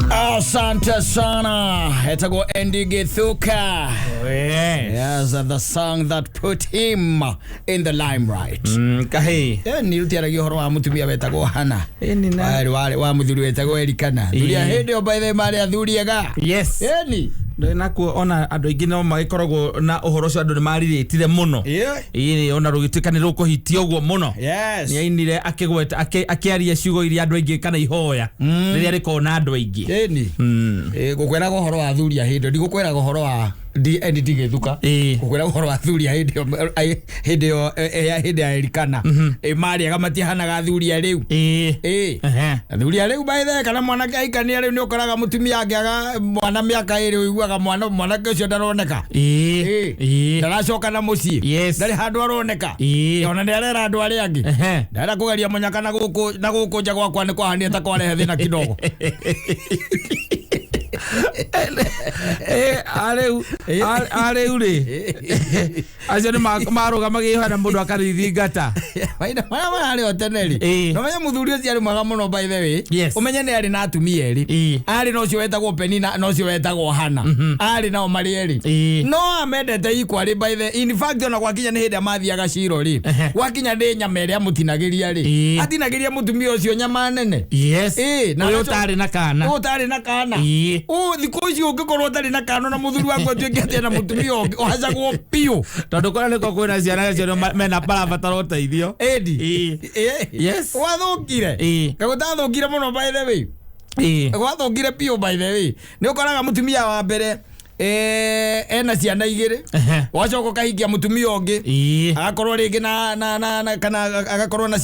Asante sana. Etagwo Andy Githuka. Yes. Yes, the song that put him in the limelight. Kahĩ. Nĩ rutiaragia ũhoro wa mũtumia wetagwo Hana. Ĩni na. Warĩ wa mũthuri wetagwo Elikana. Thuri a Ĩĩ. hĩndĩ ĩyo by the way marĩ athuri ega. Yes. Ĩni. Ndĩ nakuo ona andũ aingĩ no magĩkoragwo na ũhoro ũcio andũ nĩ marirĩtire mũno. Yeah. Ĩĩ ona rũgĩtuĩka nĩ rũkũhitia ũguo mũno. Yes. Nĩ ainire akĩgweta akĩaria ciugo iria andũ aingĩ kana ihoya rĩrĩa rĩkoragwo na andũ aingĩ. Ĩni. Ngũkwĩraga ũhoro wa athuri a hĩndĩ ĩyo, ndigũkwĩraga ũhoro wa ND Gĩthuka. Ĩĩ. Ngũkwĩraga ũhoro wa athuri a hĩndĩ ĩyo, hĩndĩ ĩyo, hĩndĩ ya Elikana. Marĩaga matihanaga athuri a rĩu. Ĩĩ. Ĩĩ. Ehe. Athuri a rĩu by the way, kana mwanake aikania rĩu nĩ ũkoraga mũtumia angĩaga mwana mĩaka ĩrĩ ũiguaga mwana mwanake ũcio ndaroneka. Ĩĩ. Ĩĩ. Ĩĩ. Ndaracoka na mũciĩ. Yes. Ndarĩ handũ aroneka. Ĩĩ. Ona nĩ arera andũ arĩa angĩ. Ehe. Ndara kũgeria mũnyaka na gũkũ na gũkũ nja gwakwa nĩ kwahanire ta kwarehe thĩna kidogo. Arĩu arĩu rĩ acio nĩ marũgamagia ihoya na mũndũ akarithingata. Mahinda marĩa mararĩ o tene rĩ Ĩĩ. na ũmenye mũthuri ũcio arĩ mwega mũno by the way. Yes. Ũmenye nĩ arĩ na atumia erĩ. Ĩĩ. Arĩ na ũcio wetagwo Penina na ũcio wetagwo Hana. Arĩ nao marĩ erĩ. Ĩĩ. No amendete equally by the in fact ona gwakinya nĩ hĩndĩ mathiaga ciro rĩ. Ehe. Gwakinya nĩ nyama ĩrĩa amũtinagĩria rĩ. Ĩĩ. Atinagĩria mũtumia ũcio nyama nene. Yes. Ĩĩ, na Ũyũ agacoka- ũtarĩ na kana. Ũyũ ũtarĩ na kana. Ĩĩ. Ũ thikũ ici ũngĩkorwo ũtarĩ na kana na mũthuri waku atuĩke atĩ ena mũtumia ũngĩ ũhacagwo biũ. Tondũ kũrĩa nĩko kwĩna ciana acio mena marabatara ũteithio. Ĩndi. Ĩĩ. Ĩĩ. Yes. Gwathũkire. Ĩĩ. Gũtathũkire mũno by the way. Ĩĩ. Gwathũkire biũ by the way. Nĩ ũkoraga mũtumia wa mbere ena ciana igĩrĩ. Ehe. Wacoka ũkahikia mũtumia ũngĩ. Ĩĩ. Agakorwo rĩngĩ na kana agakorwo na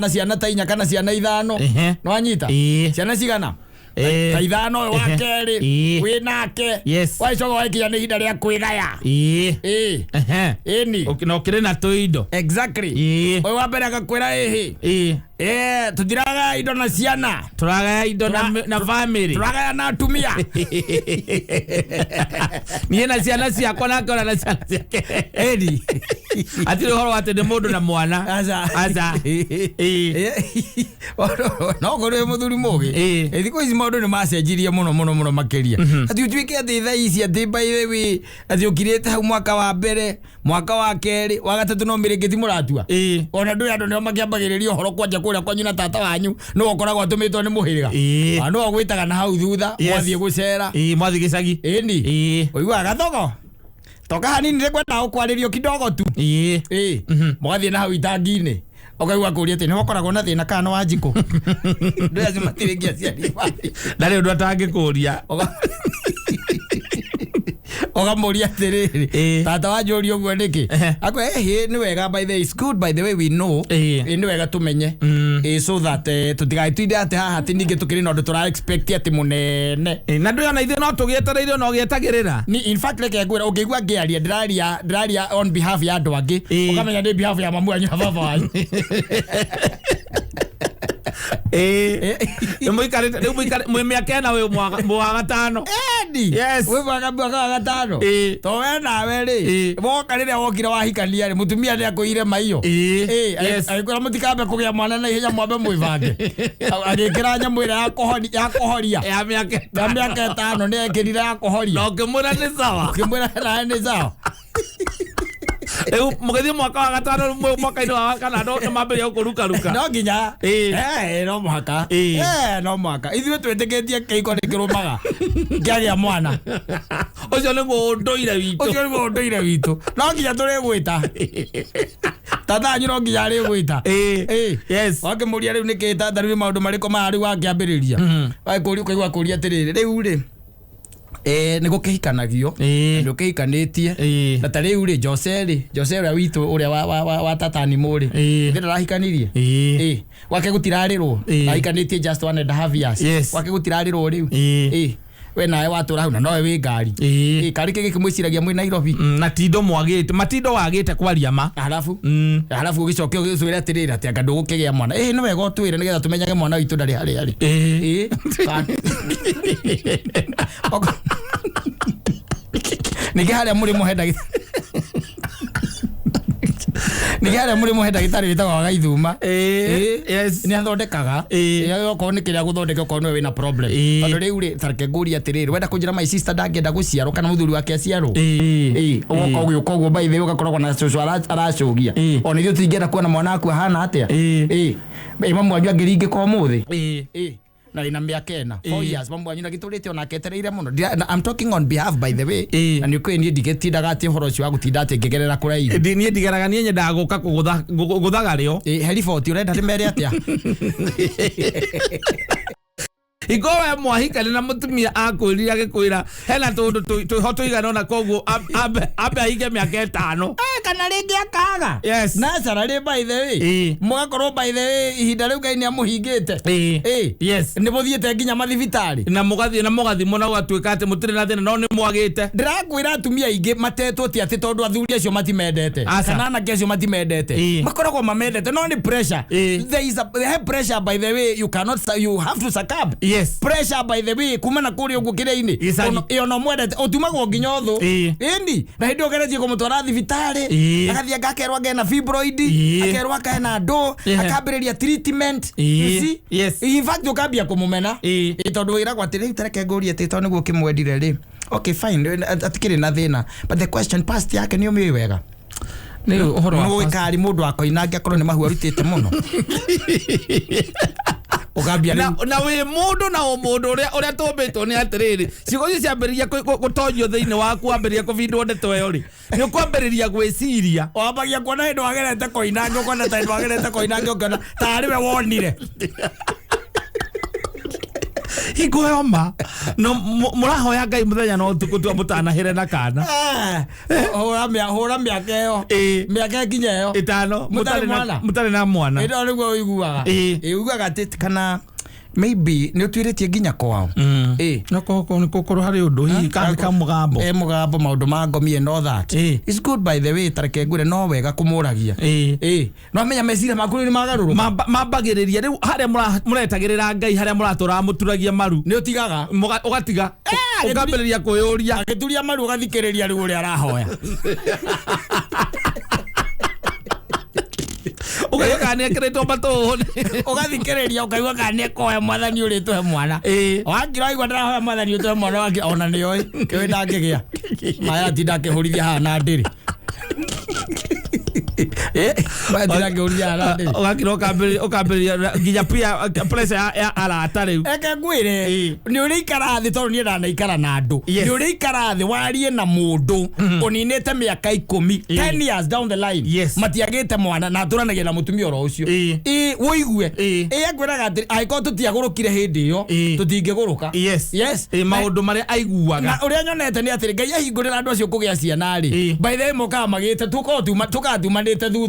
ciana ta inya kana ciana ithano. Ehe. Nĩwanyita? Ĩĩ. Ciana cigana? Ĩĩ. Ta ithano ũyũ wa Ehe. kerĩ Ĩĩ. wĩ nake. Yes. Wacoka wakinya nĩ ihinda rĩa kwĩgaya. Ĩĩ. Ĩĩ. Ehe. Ĩni. Na ũkĩrĩ na tũindo. Exactly. Ĩĩ. Ũyũ wa mbere agakwĩra ĩhĩ. Ĩĩ. Tũtiragaya indo na ciana. Tũragaya indo na family. Tũragaya na atumia. Niĩ na ciana ciakwa nake ona na ciana ciake. Ĩni. Hatirĩ ũhoro wa atĩ nĩ mũndũ na mwana. Aca. Aca. Ĩĩ. No korwo wĩ mũthuri mũgĩ. Ĩĩ. Thikũ ici maũndũ nĩ macenjirie mũno mũno mũno makĩria. Atĩ ũtuĩke atĩ thaa ici atĩ by the way atĩ ũkirĩte hau mwaka wa mbere, mwaka wa kerĩ, wa gatatũ no mĩrĩngĩti mũratua. Ĩĩ. Ona ndũĩ andũ nĩo makĩambagĩrĩria ũhoro kwanja kũrĩa kwanyu na tata wanyu nĩwe ũkoragwo atũmĩtwo nĩ mũhĩrĩga. Ĩĩ. Na nĩwe ũgwĩtaga na hau thutha Yes. mwathiĩ gũcera. Ĩĩ mwathiĩ gĩcagi. Ĩni. Ĩĩ. Ũiguaga gathogo. Toka hanini nĩngwenda gũkwarĩrio kidogo tu. Ĩĩ. Ĩĩ. Mũgathiĩ na hau itangi-inĩ. Ũkaigua kũria atĩ nĩwakoragwo na thĩna kana wa njikũ. Ndũĩ acio matirĩ aciari. Ndarĩ ũndũ atangĩkũria. Ũkamũria atĩrĩrĩ Ĩĩ. tata wanjũria ũguo nĩkĩ Ehe. akwe ĩhĩ nĩ wega by the way, it's good by the way we know. Ĩĩ. Ĩĩ, nĩ wega tũmenye. Ĩĩ, so that tũtigagĩtinde atĩ haha atĩ ningĩ tũkĩrĩ na ũndũ tũra expect atĩ mũnene. Ĩĩ, na ndũĩ ona ithuĩ no tũgĩetereire ona ũgĩetagĩrĩra. Ni in fact reke ngwĩre ũngĩigua ngĩaria ndĩraria on behalf ya andũ angĩ Ĩĩ. ũkamenya nĩ behalf ya mamu wanyu na baba wanyu. Ĩĩ. Nĩ mũikarĩte rĩu mwĩ mĩaka ĩna wĩ wa gatano. Edi. Yes. Wĩ mwaka wa gatano. Ĩĩ. To we nawe rĩ Ĩĩ. woka rĩrĩa wokire wahikania rĩ mũtumia nĩ akũire maiyo. Ĩĩ. Ĩĩ, Yes. agĩkwĩra mũtikambe kũgĩa mwana na ihenya mwambe mwĩbange. Agĩkĩra nyamũ ĩrĩa ya kũhoria. Ya mĩaka Ya ĩtano. mĩaka ĩtano nĩ ekĩrire ya kũhoria. Na ũkĩmwĩra nĩ sawa. Ũkĩmwĩra nawe nĩ sawa. Rĩu mũgĩthiĩ mwaka wa gatano mwaka-inĩ wa kana no nĩ mambĩrĩria gũkũrukaruka. No nginya. Ĩĩ. No mũhaka. Ĩĩ. No mũhaka. Ithuĩ twĩtĩkĩtie kĩhiko nĩ kĩrũmaga kĩagĩa mwana. Ũcio nĩguo ũndũire witũ. Ũcio nĩguo ũndũire witũ. No nginya tũrĩgwĩta. Tata wanyu no nginya arĩgwĩta. Ĩĩ. Ĩĩ. Yes. Wakĩmũria rĩu nĩkĩ tata rĩu nĩ maũndũ marĩkũ maya rĩu wakĩambĩrĩria. Wagĩkũria ũkaigua kũria atĩrĩrĩ rĩu rĩ nĩ gũkĩhikanagio. Ĩĩ. Nĩ ũkĩhikanĩtie. Ĩĩ. Na ta rĩu rĩ Jose rĩ Jose ũrĩa witũ ũrĩa wa tatani mũrĩ. Ĩĩ. Nĩ ndarahikanirie. Ĩĩ. Ĩĩ. Gwake gũtirarĩrwo. Ĩĩ. Ahikanĩtie just 1.5 years. Yes. Gwake gũtirarĩrwo rĩu. Ĩĩ. Ĩĩ. We nawe watũra hau na nowe wĩ ngari. Ĩĩ. Ĩĩ, karĩ kĩ gĩkĩ mwĩciragia mwĩ Nairobi. Na tindo mwagĩte matindo wagĩte kwaria ma. Halafu halafu ũgĩcoke ũgĩcwĩre atĩrĩrĩ atĩ anga ndũgũkĩgĩa mwana. Ĩĩ nĩ wega ũtwĩre nĩgetha tũmenyage mwana witũ ndarĩ harĩa arĩ. Ĩĩ. Ĩĩ. Ningĩ harĩa mũrĩ mũhe ndagĩtarĩ. Nĩ harĩa mũrĩ mũhe ndagĩtarĩ wĩtagwo wa Gaithuma. Yes. Nĩ athondekaga. Okorwo nĩ kĩrĩa gũthondeka, okorwo nĩwe wĩna problem. Tondũ rĩu rĩ, tareke ngũrie atĩrĩrĩ, wenda kũnjĩra my sister ndangĩenda gũciarwo kana mũthuri wake aciarwo? Ũgoka ũgĩũka ũguo, by the way, ũgakoragwo na cũcũ aracũgia. Ona ithuĩ tũtingĩenda kuona mwana waku ahana atĩa. Ĩ mamu wanyu angĩringĩka ũmũthĩ? Na wĩna mĩaka 4, 4 years, mamu wanyu na gĩtũrĩte onake etereire mũno. I'm talking on behalf, by the way. Na nĩ ũkũĩ niĩ ndigĩtindaga atĩ ũhoro ũcio wa gũtinda atĩ ngĩgerera kũraihu. Niĩ ndigeraga, niĩ nyendaga gũka kũgũthaga rĩo. He riboti ũrenda ndĩmere atĩa? Hingo we mwahikani na mũtumia akwĩrire agĩkwĩra hena tũndũ twĩho tũigana ũna, koguo ambe ahinge mĩaka 5. Kana rĩngĩ akaga. Naturally, by the way, mũgakorwo, by the way, ihinda rĩu Ngai nĩ amũhingĩte. Nĩ mũthiĩte nginya mathibitarĩ. Na mũgathiĩ na mũgathimwo na gũgatuĩka atĩ mũtirĩ na thĩna, no nĩ mwagĩte. Ndĩrakwĩra atumia aingĩ matetwo ti atĩ tondũ athuri acio matimendete Aca. kana anake acio matimendete. Makoragwo mamendete, no nĩ pressure. There is a he pressure, by the way, you cannot, you have to succumb. Pressure, by the way, kuma na kũrĩa ũguo kĩrĩa-inĩ. Gĩcagi. Ĩyo no mwendete ũtumagwo nginya ũthũ. Ĩni na hĩndĩ ĩyo ũgeretie kũmũtwara thibitarĩ, agathiĩ agakerwo agena fibroid, akerwo akena ndũ, akambĩrĩria treatment. You see? In fact, ũkambia kũmũmena. Tondũ wĩragwo atĩ rĩu tareke ngũrie atĩ tondũ nĩguo ũkĩmwendire rĩ, okay, fine, atikĩrĩ na thĩna, but the question, past yake nĩ ũmĩũĩ wega? Nĩ ũhoro wa Nĩ karĩ mũndũ akoinange akorwo nĩ mahu arutĩte mũno, ũkambia na rĩu na wĩ mũndũ na ũmũndũ ũrĩa tũmbĩtwo nĩ atĩrĩrĩ, ciugo icio ciambĩrĩria gũtonyio thĩinĩ waku, wambĩrĩria kũbindwo ndeto ĩyo rĩ, nĩ ũkwambĩrĩria gwĩciria. Wambagia kuona hĩndĩ wagerete koinange, ũkona ta hĩndĩ wagerete koinange, ũkona tarĩ we wonire. Hingo ĩyo ma no mũrahoya Ngai mũthenya na ũtukũ tua mũtanahĩre na kana. Hũra mĩaka ĩyo, mĩaka ĩkinya ĩyo 5. Mũtarĩ mwana. Mũtarĩ na mwana. Ĩno nĩguo ũiguaga. Ũiguaga atĩ kana maybe nĩ ũtuĩrĩtie nginya kwao. No kũkorwo harĩ ũndũ hihi kana ka mũgambo. Mũgambo, maũndũ ma ngomi and all that. It's good, by the way, tareke ngwĩre, no wega kũmũragia. No amenya meciria maku rĩu nĩ magarũrũka. Mambagĩrĩria rĩu harĩa mũretagĩrĩra Ngai, harĩa mũratũraga mũturagia maru. Nĩ ũtigaga. Ũgatiga, ũkambĩrĩria kwĩyũria. Agĩturia maru, ũgathikĩrĩria rĩu ũrĩa arahoya. Ũkaigua kana nĩekĩrĩtwo matũhũ. Ũgathikĩrĩria ũkaigua kana nĩ ekoya mwathani ũrĩ tũhe mwana. Wakira waigua ndĩrahoya mwathani ũtũhe mwana wake, ona nĩ oĩ kĩũĩ ndangĩgĩa maya, atinda akĩhũrithia haha na ndĩrĩ. Maya atinda akĩhũrithia haha na ndĩrĩ. Ũgakira ũkambĩrĩria nginya pia pressure ya arata rĩu. Eke ngwĩre, nĩ ũrĩikara thĩ, tondũ niĩ ndanaikara na andũ. Nĩ ũrĩikara thĩ warie na mũndũ ũninĩte mĩaka 10, 10 years down the line, matiagĩte mwana na atũranagia na mũtumia oro ũcio. Wũigue. Akwĩraga atĩ angĩkorwo tũtiagũrũkire hĩndĩ ĩyo, tũtingĩgũrũka. Maũndũ marĩa aiguaga. Na ũrĩa nyonete nĩ atĩrĩ, Ngai ahingũrĩra andũ acio kũgĩa ciana rĩ, by the way, mokaga magĩte tũkorwo tũkatumanĩte thutha.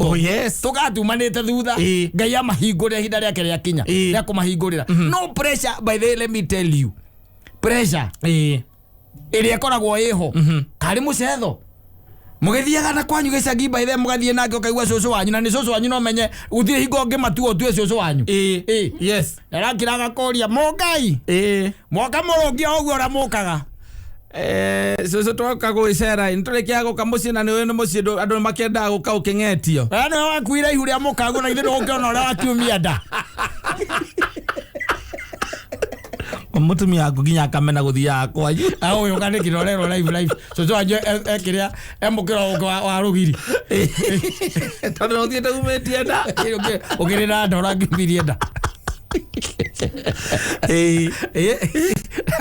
Tũkatumanĩte thutha. Ngai amahingũrĩra ihinda rĩake rĩakinya rĩa kũmahingũrĩra. No pressure, by the way, let me tell you, pressure ĩrĩa ĩkoragwo ĩho karĩ mũcetho mũgĩthiaga na kwanyu gĩcagi, by the way, mũgathiĩ nake, ũkaigua cũcũ wanyu, na nĩ cũcũ wanyu, no menye gũtirĩ hingo ũngĩmatua ũtue cũcũ wanyu. Arakira agakoria mũngai mwoka mũrũngia ũguo ũrĩa mũkaga. Cũcũ twoka gwĩcera nĩ tũrĩkia gũka mũciĩ, na nĩ nĩ mũciĩ andũ nĩ makĩendaga gũka ũkĩng'etio. We nĩwe wakuire ihu rĩa mũkaguo, na ithuĩ ndũgũkĩona ũrĩa wakiumia nda. Mũtumia waku nginya akamena gũthiaga kwanyu. Ũyũ kanĩkira ũrerwo live live cũcũ wanyu ekĩrĩa emũkĩra ũngĩ wa rũgiri. Tondũ nĩ ũthiĩte umĩtie nda. Ũkĩrĩ na nda ũrangiumirie nda.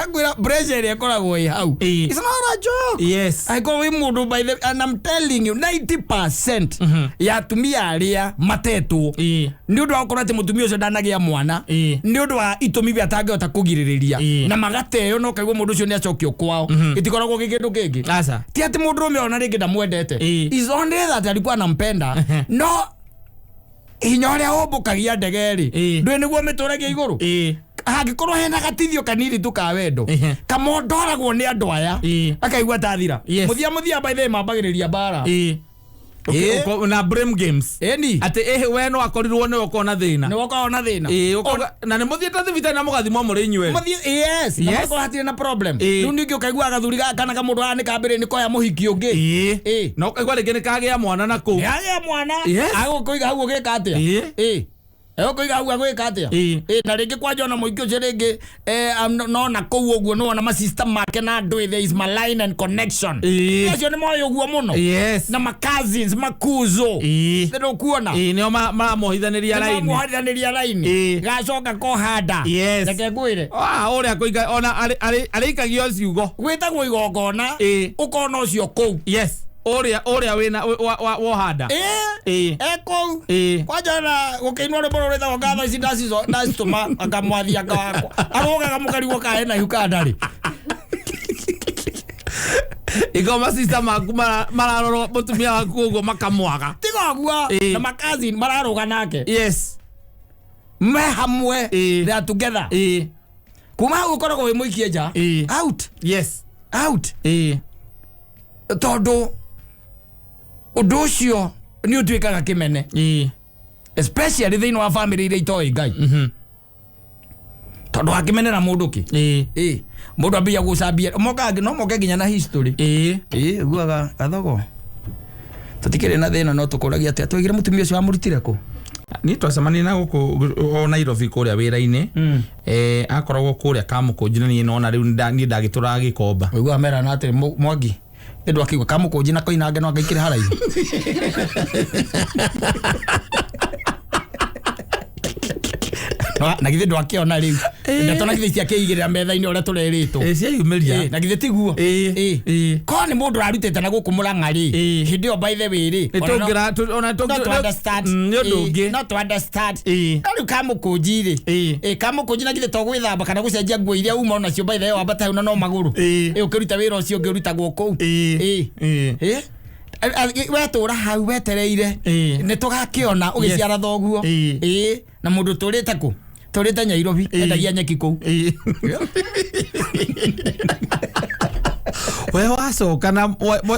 Ngwĩra pressure ĩrĩa ĩkoragwo ĩ hau. It's not a joke. Angĩkorwo wĩ mũndũ, by the, and I'm telling you, 90% ya atumia arĩa matetwo nĩ ũndũ wa gũkorwo atĩ mũtumia ũcio ndanagĩa mwana, nĩ ũndũ wa itũmi iria atangĩhota kũgirĩrĩria, na magateo, no kaigua mũndũ ũcio nĩ acokio kwao, ĩtikoragwo gĩ kĩndũ kĩngĩ. Aca. Ti atĩ mũndũrũme ona rĩngĩ ndamwendete. Is only that alikuwa anampenda, no hinya ũrĩa ũmbũkagia ndege rĩ, ndũĩ nĩguo mĩtũragia igũrũ. Hangĩkorwo hena gatithio kanini tu ka wendo kamondoragwo nĩ andũ aya, akaigua tathira. Mũthia mũthia, by the way, mambagĩrĩria mbara. Na blame games. Eni. Atĩ ĩhĩ we no akorirwo nĩwe ũkorwo na thĩna. Nĩ wokorwo na thĩna. Ĩĩ, na nĩ mũthiĩte thibitarĩ na mũgathimwo mũrĩ inyuerĩ. Mũthiĩ, yes, na Yes. makorwo hatirĩ na problem. Ĩĩ. Rĩu ningĩ ũkaigua gathuri gaka kana kamũndũ gaka nĩ kambĩrĩria nĩ koya mũhiki ũngĩ. Ĩĩ. Ĩĩ. Na ũkaigua rĩngĩ nĩ kagĩa mwana na kũu. Nĩagĩa mwana. Yes. Agũkũiga hau ũgĩka atĩa? Ĩĩ. Ĩĩ. Egũkũiga hau agwĩka atĩa? Ĩĩ. Ĩĩ, na rĩngĩ kwanja ona mũhiki ũcio rĩngĩ no na kũu ũguo nĩwona masista make na andũ, there is maline and connection. Ĩĩ. Acio nĩ moĩ ũguo mũno. Yes. Na ma-cousins, makuzo. Ĩĩ. Nĩ ũkuona? Ĩĩ, nĩo maramohithanĩria raini. Nĩmamuohanĩria raini. Ĩĩ. Gacoka kohanda. Yes. Reke ngwĩre. Ah, ũrĩa kũiga ona arĩikagio ciugo. Gwĩtagwo igongona. Ĩĩ. Ũkona ũcio kũu. Yes. Ũrĩa wĩna wohanda. Ĩĩ. Ĩĩ. E kũu. Ĩĩ. Kwanja ona gũkĩinwo rwĩmbo rũrũ rwĩtagwo ngatho ici ndacitũma akamwathi anga wakwa. Arũgaga mũkarigwo kana ena ihu kana ndarĩ. Igoma sister maku mararora mũtumia waku ũguo makamwaga. Tiga ũguo. Ĩĩ. Na ma-cousin mararũga nake. Yes. Me hamwe. Ĩĩ. They are together. Ĩĩ. Kuma hau ũkoragwo wĩ mũikie nja. Ĩĩ. Out. Yes. Out. Ĩĩ. Tondũ ũndũ ũcio nĩ ũtuĩkaga kĩmene. Ĩĩ. Especially thĩinĩ wa family iria itoĩ Ngai. Tondũ wakĩmenera mũndũ kĩ? Ĩĩ. Ĩĩ. Mũndũ ambia gũcambia. Mokaga no moke nginya na history. Ĩĩ. Ĩĩ, uguaga gathogo. Tũtikĩrĩ na thĩna no tũkũragia atĩa twaigire mũtumia ũcio wamũrutire kũ? Niĩ twacemania na gũkũ o Nairobi kũrĩa wĩra-inĩ. Akoragwo kũrĩa Kamũkũnji na niĩ nona rĩu niĩ ndagĩtũraga Gĩkomba. Ũiguaga merana atĩrĩ Mwangi nĩ ndwakĩigua Kamũkũnji na Koinange no angaikĩre haraihu. Na githĩ ndwakĩona rĩu. Ndeto na githĩ ciakĩigĩrĩra metha-inĩ ũrĩa tũrerĩtwo. Ĩĩ, cieyumĩria. Ĩĩ, na githĩ tiguo? Ĩĩ. Ĩĩ. Ĩĩ. Korwo nĩ mũndũ ũrarutĩte na gũkũ Mũrang'a rĩ, Ĩĩ. hĩndĩ ĩyo by the way rĩ, Nĩ ona no- tũngĩra- ona no to understand. Nĩ ũndũ Ĩĩ, ũngĩ. no to understand. Ĩĩ. No rĩu Kamũkũnji rĩ, Ĩĩ. ĩĩ, Kamũkũnji na githĩ to gwĩthamba kana gũcenjia nguo iria uma onacio by the way wambata hau na no magũrũ. Ĩĩ. Ĩĩ, ũkĩruta wĩra ũcio ũngĩ ũrutagwo kũu. Ĩĩ. Ĩĩ. Ĩĩ. Ĩĩ. Wetũra hau wetereire. Ĩĩ. Nĩ tũgakĩona ũgĩciara thoguo. Ĩĩ. Ĩĩ. Na mũndũ tũrĩte kũ? Tũrĩte Nyairobi, Ĩĩ. endagia nyeki kũu. Ĩĩ. We wacoka na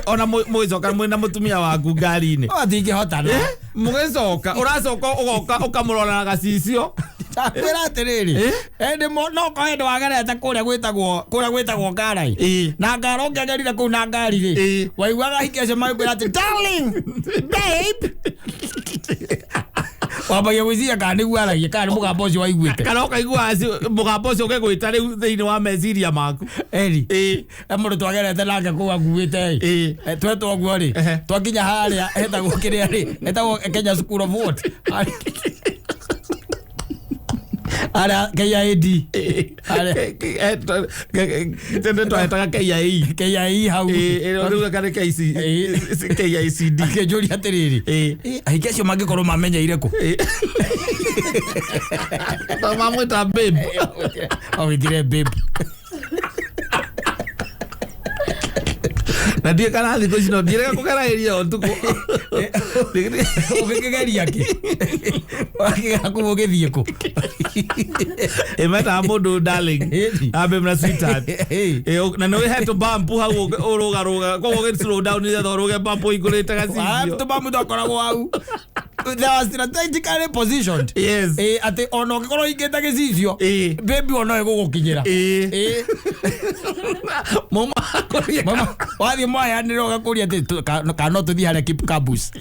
ona mũgĩcoka mwĩna mũtumia waku ngari-inĩ. O ndingĩhota na. Mũgĩcoka ũracoka ũgoka ũkamũrora na gacicio. Ndakwĩra atĩrĩrĩ, ĩndĩ no korwo hĩndĩ wagerete kũrĩa gwĩtagwo kũrĩa gwĩtagwo Ngarai. Ĩĩ. Na ngara ũngĩagerire kũu na ngari rĩ, Ĩĩ. waiguaga ahiki acio magĩkwĩra atĩ darling, babe. Wambagia gwĩciria kana nĩguo aragia kana nĩ mũgambo ũcio waiguĩte. Kana ũkaigua mũgambo ũcio ũgĩgwĩta rĩu thĩinĩ wa meciria maku. Eri. Ĩĩ. E mũndũ twagerete nake kũu akuĩte ĩ. Ĩĩ. Twetwo ũguo rĩ, Ehe. twakinya harĩa hetagwo kĩrĩa rĩ, hetagwo Kenya School of what? Harĩa KIAD. Harĩa. Tene twahetaga KIAE. KIAE hau. Rĩu kana KICD. Akĩnjũria atĩrĩrĩ, Ĩĩ. ahiki acio mangĩkorwo mamenyeire kũ? Tondũ mamwĩta babe. Mamwĩtire babe. Na ndiĩ kana thikũ ici no ndiĩrega kũgeragĩria ũtukũ. Ũgĩkĩgeria kĩ? Wakĩgera kũu ũgĩthiĩ kũ? Ĩmetaga mũndũ darling. Ĩni. Na babe na sweetheart. Ĩĩ. Ĩĩ, na nĩ wĩhetwo bump hau ũrũgarũga koguo ũgĩ slow down nĩgetha ũrũge bump ũhingũrĩte gacicio. Tũbambu twakoragwo hau. They were strategically positioned. Yes. Ĩĩ, atĩ ona ũngĩkorwo ũhingĩte gĩcicio, Ĩĩ. baby ona ĩgũgũkinyĩra. Ĩĩ. Ĩĩ. Mauma kũrĩa. Mama, wathiĩ mwayanĩrĩra ũgakũria atĩ kana no tũthiĩ harĩa Kipkabus.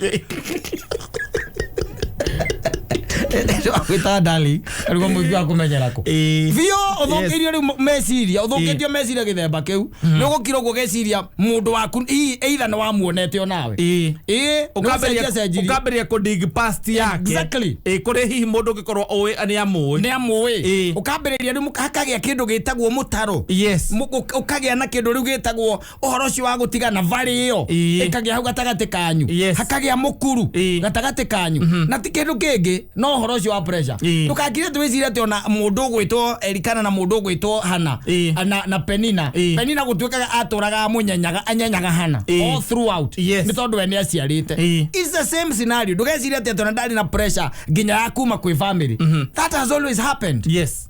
Wĩtaga darling, arĩguo mũingĩ wa kũmenyera kũ. Ĩĩ. Biũ ũthũkĩirio rĩu meciria, ũthũkĩtio meciria gĩthemba kĩu. Nĩ ũgũkira ũguo ũgeciria mũndũ waku hihi either nĩ wamuonete onawe. Ĩĩ. Ĩĩ, Ũkambĩrĩria ũcenjirie. ũkambĩrĩria kũ dig past yake. Exactly. Ĩĩ, kũrĩ hihi mũndũ ũngĩkorwo ũĩ nĩ amũĩ. Nĩ amũĩ. Ĩĩ. Ũkambĩrĩria rĩu hakagĩa kĩndũ gĩtagwo mũtaro. Yes. Ũkagĩa na kĩndũ rĩu gĩtagwo ũhoro ũcio wa gũtigana varĩ ĩyo Ĩĩ. ĩkagĩa hau gatagatĩ kanyu. Yes. Hakagĩa mũkuru Ĩĩ. gatagatĩ kanyu. Na ti kĩndũ kĩngĩ no ũhoro ũcio wa pressure. Ĩĩ. Ndũgakire twĩcirie atĩ ona mũndũ ũgwĩtwo Elikana na mũndũ ũgwĩtwo Hana Ĩĩ. na Penina. Ĩĩ. Penina gũtuĩkaga atũraga amũnyenyaga anyenyaga Hana Ĩĩ. all throughout. Yes. Nĩ tondũ we nĩ aciarĩte. Ĩĩ. It's the same scenario. Ndũgecirie atĩ ona ndarĩ na pressure nginya ya kuma kwĩ family. That has always happened. Yes.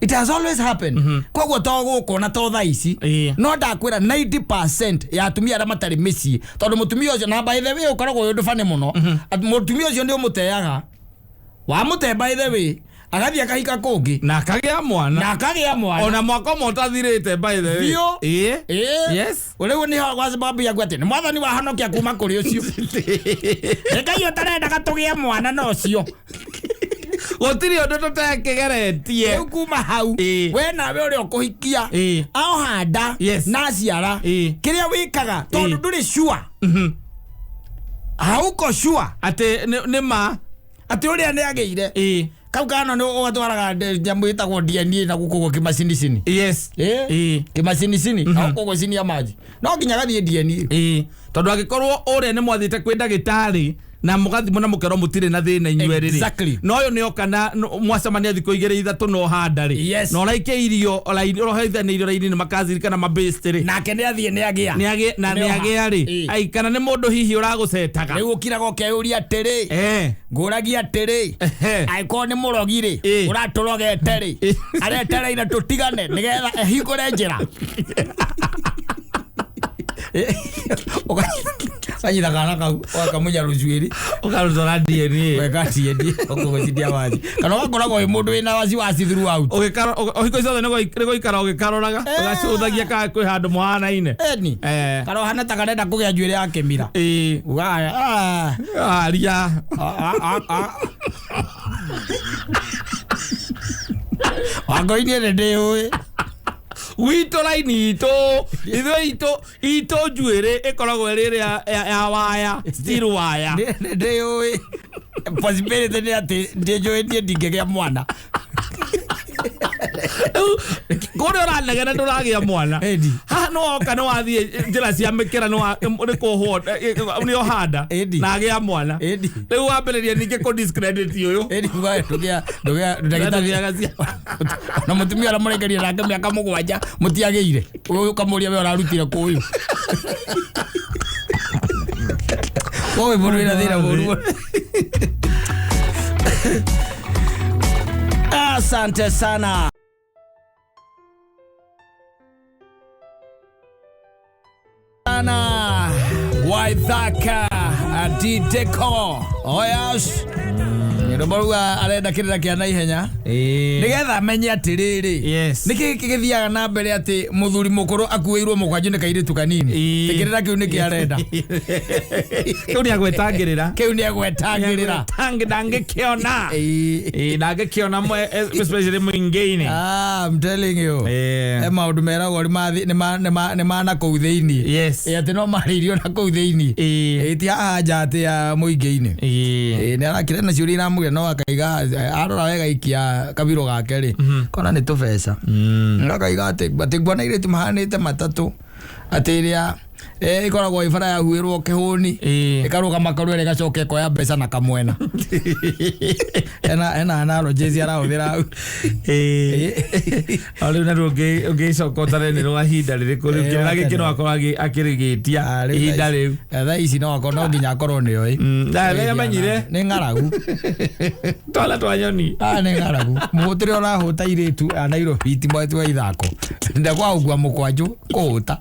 It has always happened. Koguo to gũkũ na to thaa ici. No ndakwĩra 90% ya atumia arĩa matarĩ mĩciĩ, tondũ mũtumia ũcio, na by the way ũkoragwo wĩ ũndũ bani mũno, atĩ mũtumia ũcio nĩ ũmũteaga, wamũte by the way agathiĩ akahika kũngĩ na akagĩa mwana, na akagĩa mwana ona mwaka ũmwe ũtathirĩte, by the way. Biũ. Ĩĩ. Ĩĩ. Rĩu nĩho kwa sababu ya atĩ nĩ mwathani wahonokia kuma kũrĩ ũcio. Nĩ Ngai ũtarendaga tũgĩe mwana na ũcio. Gũtirĩ ũndũ tũtekĩgeretie. Rĩu kuma hau, we nawe ũrĩa ũkũhikia, aohanda na aciara, kĩrĩa wĩkaga, tondũ ndũrĩ sure, hauko sure atĩ nĩ ma atĩ ũrĩa nĩ agĩire kau kana nĩ ũgatwaraga nyamũ ĩtagwo DNA na gũkũ kĩmacinicini. Kĩmacinicini gũkũ cinia maji, no nginya gathiĩ DNA. Ĩĩ, tondũ angĩkorwo ũrĩa nĩ mwathiĩte kwĩ ndagĩtarĩ na mũgathimwo na mũkerwo mũtirĩ na thĩna inyuerĩ rĩ, no ũyũ nĩ oka na mwacemania thikũ igĩrĩ ithatũ no handa rĩ, na ũraikĩirio raini, ũrohethanĩirio raini nĩ makazirikana mabĩst rĩ, Nake nĩ athiĩ nĩ agĩa. Na Nĩ nĩ oha. agĩa rĩ, ai, kana nĩ mũndũ hihi ũragũcetaga. Rĩu ũkiraga ũkeyũria atĩrĩ, ngũragia atĩrĩ, angĩkorwo nĩ mũrogi rĩ, ũratũrogete rĩ, aretereire tũtigane nĩgetha ehingũre njĩra. Ũkanyita kana kau ũgakamunya rũcuĩri, ũkarutora DNA. Weka DNA ũkũgũcinia waci, kana ũgakoragwo wĩ mũndũ wĩna wasiwasi throughout. Ũhiko ciothe nĩ gũikara ũgĩkaroraga, ũgacũthagia kana kwĩ handũ mũhanaine. Eni. Kana ũhana ta karenda kũgĩa njuĩrĩ ya kĩmira. Ugaga, "Ah, Aria. ah, ah, ah, ah." Wangũi-inĩ nĩ ndĩũĩ. Gwitũ raini itũ ithuĩ itũ itũ njuĩrĩ ĩkoragwo ĩrĩ ĩrĩa ya waya, steel waya. Nĩ ndĩũĩ possibility nĩ atĩ ndĩnjũĩ niĩ ndingĩgĩa mwana. Rĩu, kũrĩa ũranegena ndũragĩa mwana, Ĩni. haha nĩ woka nĩ wathiĩ njĩra cia mĩkĩra, nĩ kũhwo nĩ ũhanda Ĩni. na agĩa mwana. Ĩni. Rĩu wambĩrĩria ningĩ kũ discredit ũyũ. Ĩni, ugaga ndũgĩa ndũgĩa ndagĩtarĩ Ndũgĩaga ciana. Na mũtumia ũrĩa mũrengeria nake mĩaka 7 mũtiagĩire, ũyũ ũkamũria we ũrarutire kũ ũyũ wowe mũndũ wĩna thĩna mũru mũno. Asante sana. Sana Waithaka Adideko Oyas rwĩmbo rũu arenda kĩrĩra kĩa naihenya nĩgetha amenye atĩrĩrĩ, nĩkĩ gĩthiaga na mbere atĩ mũthuri mũkũrũ akuĩirwo mũkwanjũ nĩ kairĩtu kanini. Kĩrĩra kĩu nĩkĩ arenda. Kĩu nĩ agwetangĩrĩra. Kĩu nĩ agwetangĩrĩra. Ndangĩkĩona. Ĩĩ, ndangĩkĩona especially mũingĩ-inĩ. Ah, I'm telling you. He maũndũ meragwo nĩ ma na kũu thĩinĩ. Ĩ, atĩ no marĩirio na kũu thĩinĩ. Ĩ, ti haha nja atĩ ya mũingĩ-inĩ. Ĩ, nĩ arakĩra na ciũria iramũgĩa, no akaiga arora wega ikia kabiro gake rĩ, kona nĩ tũbeca. Akaiga atĩ nguona airĩtu mahanĩte matatũ, atĩ ĩrĩa ĩkoragwo ĩ bara yahuĩrwo kĩhũni, ĩkarũgama karwere, ĩgacoka ĩkoya mbeca na kamwena ena analogies arahũthĩra hau. O rĩu naruo ũngĩcoka ũtare nĩ rwa ihinda rĩrĩkũ rĩu, kĩrĩra gĩkĩ no akorwo akĩrĩgĩtia Ah, rĩu ihinda rĩu. Thaa ici no akorwo no nginya akorwo nĩoĩ. Na nĩ amenyire. Nĩ ng'aragu. Twana twa nyoni. Ah, nĩ ng'aragu mũhũtĩre ũrahũta irĩtu a Nairobi ti mweti wa ithako ndakwa gũkua mũkwanjũ kũhũta.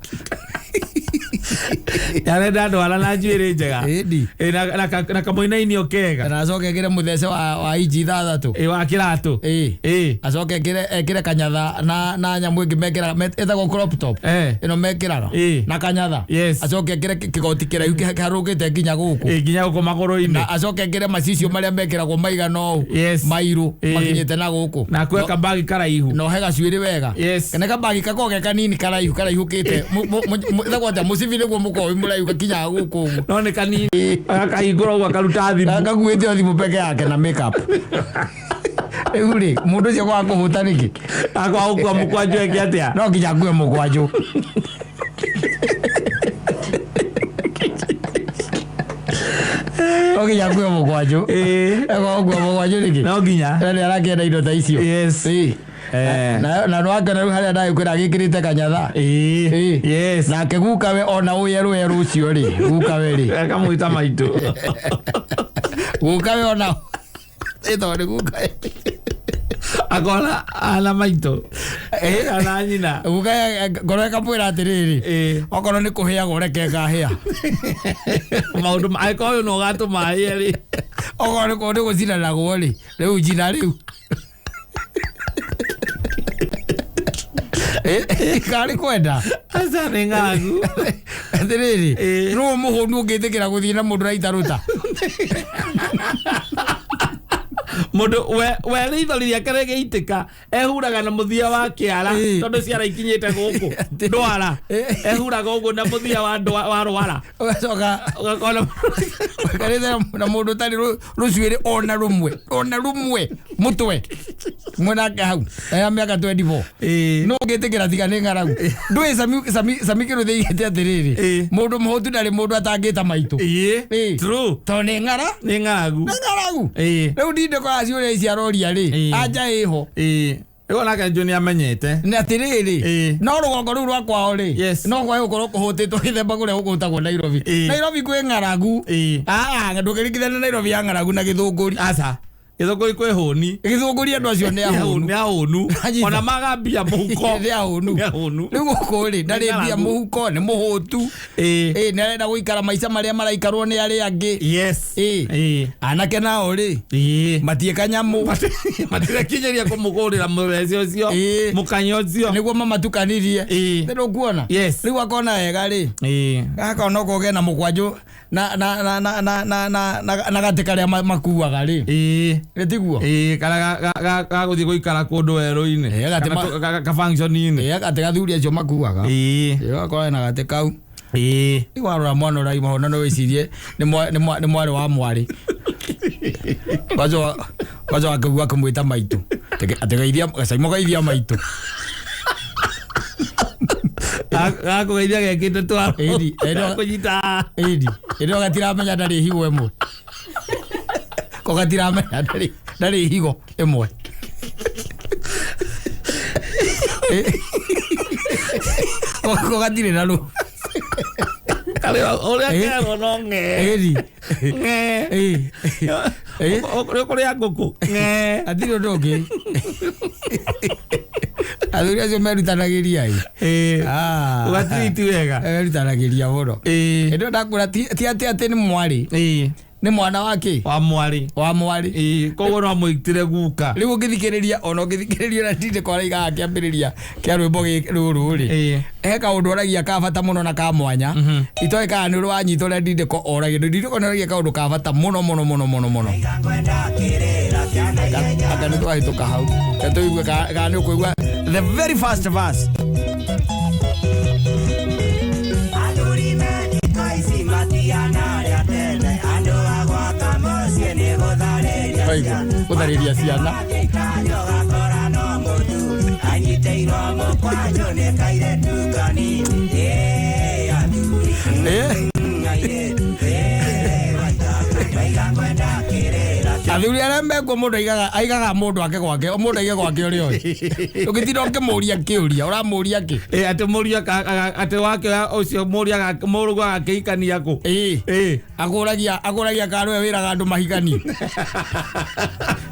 Arenda ndwara na njuĩrĩ njega. Ĩni. Ĩ, na kamũinainio kega. Na acoke ekĩre mũthece wa inji 6. Ĩ, wa kĩratũ. Ĩ. Acoke ekĩre kanyatha na nyamũ ĩngĩ mekĩraga ĩtagwo crop top, ĩno mekĩraga, na kanyatha. Acoke ekĩre kĩgoti kĩraihu kĩharũkĩte nginya gũkũ. Ĩ, nginya gũkũ magũrũ-inĩ. Na acoke ekĩre macicio marĩa mekĩragwo maigana ũũ, mairũ, makinyĩte na gũkũ. Na akue kambagi karaihu. Na ohe gacuĩrĩ wega. Kana kabagi gakoragwo ge kanini karaihu karaihũkĩte, ĩtagwo atĩa, mũcibi nĩguo mũkorwo wĩ mũraihu gakinyaga gũkũ ũguo. No nĩ kanini agakahingũra ũguo akaruta thimũ. Gakuĩte o thimũ peke yake na makeup. Rĩu rĩ, mũndũ ũcio kwaga kũhũta nĩkĩ? Akwa gũkua mũkwanjũ eke atĩa? No nginya akue mũkwanjũ. No nginya akue mũkwanjũ. Ekwaga gũkua mũkwanjũ nĩkĩ? No nginya. Na nĩ arakĩenda indo ta icio. Na nwakĩona rĩu harĩa ndagĩkwĩra agĩkĩrĩte kanyatha. Nake gukawe ona ũyerũ werũ ũcio rĩ, gukawe rĩ, Akamwĩta maitũ. Gukawe ona ĩtagwo nĩ gukawe. Akona ana maitũ ana nyina. Guka ngoro ĩkamwĩra atĩrĩrĩ, okorwo nĩ kũhĩagwo reke ngahĩa. Maũndũ angĩkorwo ũyũ no ũgatũma ahĩe rĩ. Okorwo nĩ gũcinanagwo rĩ, rĩu njina rĩu. Karĩ kwenda. Aca nĩ ng'aragu. Atĩrĩrĩ, nũ mũhũnu ũngĩtĩkĩra gũthiĩ na mũndũ ũraita ruta? Mũndũ we rĩithori rĩake rĩgĩitĩka ehuraga na mũthia wa kĩara, tondũ ciara ikinyĩte gũkũ ndwara, ehuraga ũguo na mũthia wa wa rwara. Ũgacoka ũgakona ũkarĩte na mũndũ ũtarĩ rũcuĩrĩ ona rũmwe, ona rũmwe mũtwe mwenake hau ya mĩaka 24. No ũngĩtĩkĩra tiga nĩ ng'aragu. Ndũĩ Sami Sami Sami Kĩrũthĩ aigĩte atĩrĩrĩ, mũndũ mũhũtu ndarĩ mũndũ atangĩta maitũ. True. Tondũ nĩ ng'ara, nĩ ng'aragu. Nĩ ng'aragu. Rĩu ndinde kwa ciũria ici aroria rĩ, anja ĩho. Rĩu onake njũ nĩ amenyete. Nĩ atĩrĩrĩ, no rũgongo rũu rwa kwao rĩ, no kwae gũkorwo kũhũtĩtwo gĩthemba kũrĩa gũkũtagwo Nairobi. Nairobi kwĩ ng'aragu. Ndũkĩringithania Nairobi ya ng'aragu na Gĩthũngũri. Aca, Gĩthũngũri kwĩ hũni. Gĩthũngũri andũ acio nĩ ahũnu. Nĩ ahũnu. Anyita. Ona maga mbia mũhuko. Nĩ ahũnu. Nĩ ahũnu. Rĩu gũkũ rĩ, ndarĩ Nĩ mbia ng'aragu. mũhuko, nĩ mũhũtu. Nĩ arenda gũikara maica marĩa maraikarwo nĩ arĩa angĩ. Anake nao rĩ, matiĩka nyamũ. Matirekinyeria kũmũgũrĩra mũreci ũcio, mũkanya ũcio. Nĩguo mamatukanirie. Nĩ ndũkuona? Yes. Rĩu akona wega rĩ, gaka ona okorwo kena mũkwanjũ na na na na na na na na na gatĩ karĩa makuaga rĩ. Ĩ tiguo? Karĩa gagũthiĩ gũikara kũndũ werũ-inĩ. Gatĩ Kana ka function-inĩ. Gatĩ gathuri acio makuaga. Gakorwo na gatĩ kau. Rĩu warora mwana ũraima ho na no wĩcirie nĩ mwarĩ wa mwarĩ. Kwanza kwanza akĩgua akĩmwĩta maitũ. Atĩ gacaimo geithia maitũ. Gakũgeithia gekĩte twaro. Ĩni, Gakũnyita. Ĩni, ĩno gatiramenya ndarĩ higo ĩmwe. Ko gatiramenya ndarĩ higo ĩmwe. Ko gatirĩ na rũ. Karĩ ũrĩa kerwo no ng'e. Ĩni. Ng'e. Ũrĩa kũrĩa ngũkũ. Ng'e. Hatirĩ ũndũ ũngĩ. Athuri acio merutanagĩria ĩ. Ũgatiriti wega. Merutanagĩria mũno. Hĩndĩ ĩyo ndakwĩra ti atĩ atĩ nĩ mwarĩ. Nĩ mwana wa kĩ? Wa mwarĩ. Wa mwarĩ. Koguo no amwĩtire guka. Rĩu ũngĩthikĩrĩria, ona ũngĩthikĩrĩria ũrĩa Ndindĩko araiga akĩambĩrĩria kĩa rwĩmbo rũrũ rĩ, he kaũndũ oragia ka bata mũno na ka mwanya. Itoĩ kana nĩ ũrĩ wanyita ũrĩa Ndindĩko oragia. Ndindĩko nĩ oragia kaũndũ ka bata mũno mũno mũno mũno mũno. Anga nĩ twahĩtũka hau. Reke tũigue kana nĩ ũkũigua the very first verse. Athuri methikũ ici matiana arĩa tene, andũ a gwaka mũciĩ nĩ gũtharĩria Waigua, ciana. gũtharĩria ciana. Makĩikanio ũgakora no mũthuri anyitĩirwo mũkwanjũ nĩ kairĩtu kanini. Athuri. Airĩtu. Waithaka, ndaiga ngwenda kĩrĩra. Athuri arĩa mekuo mũndũ aigaga mũndũ ake gwake, o mũndũ aige gwake ũrĩa oĩ. Ũngĩtinda ũkĩmũria kĩũria, ũramũria kĩ? Atĩ mũriũ atĩ wake ũcio mũriũ mũrũguo agakĩhikania kũ? Akũragia kana nĩwe wĩraga andũ mahikanie.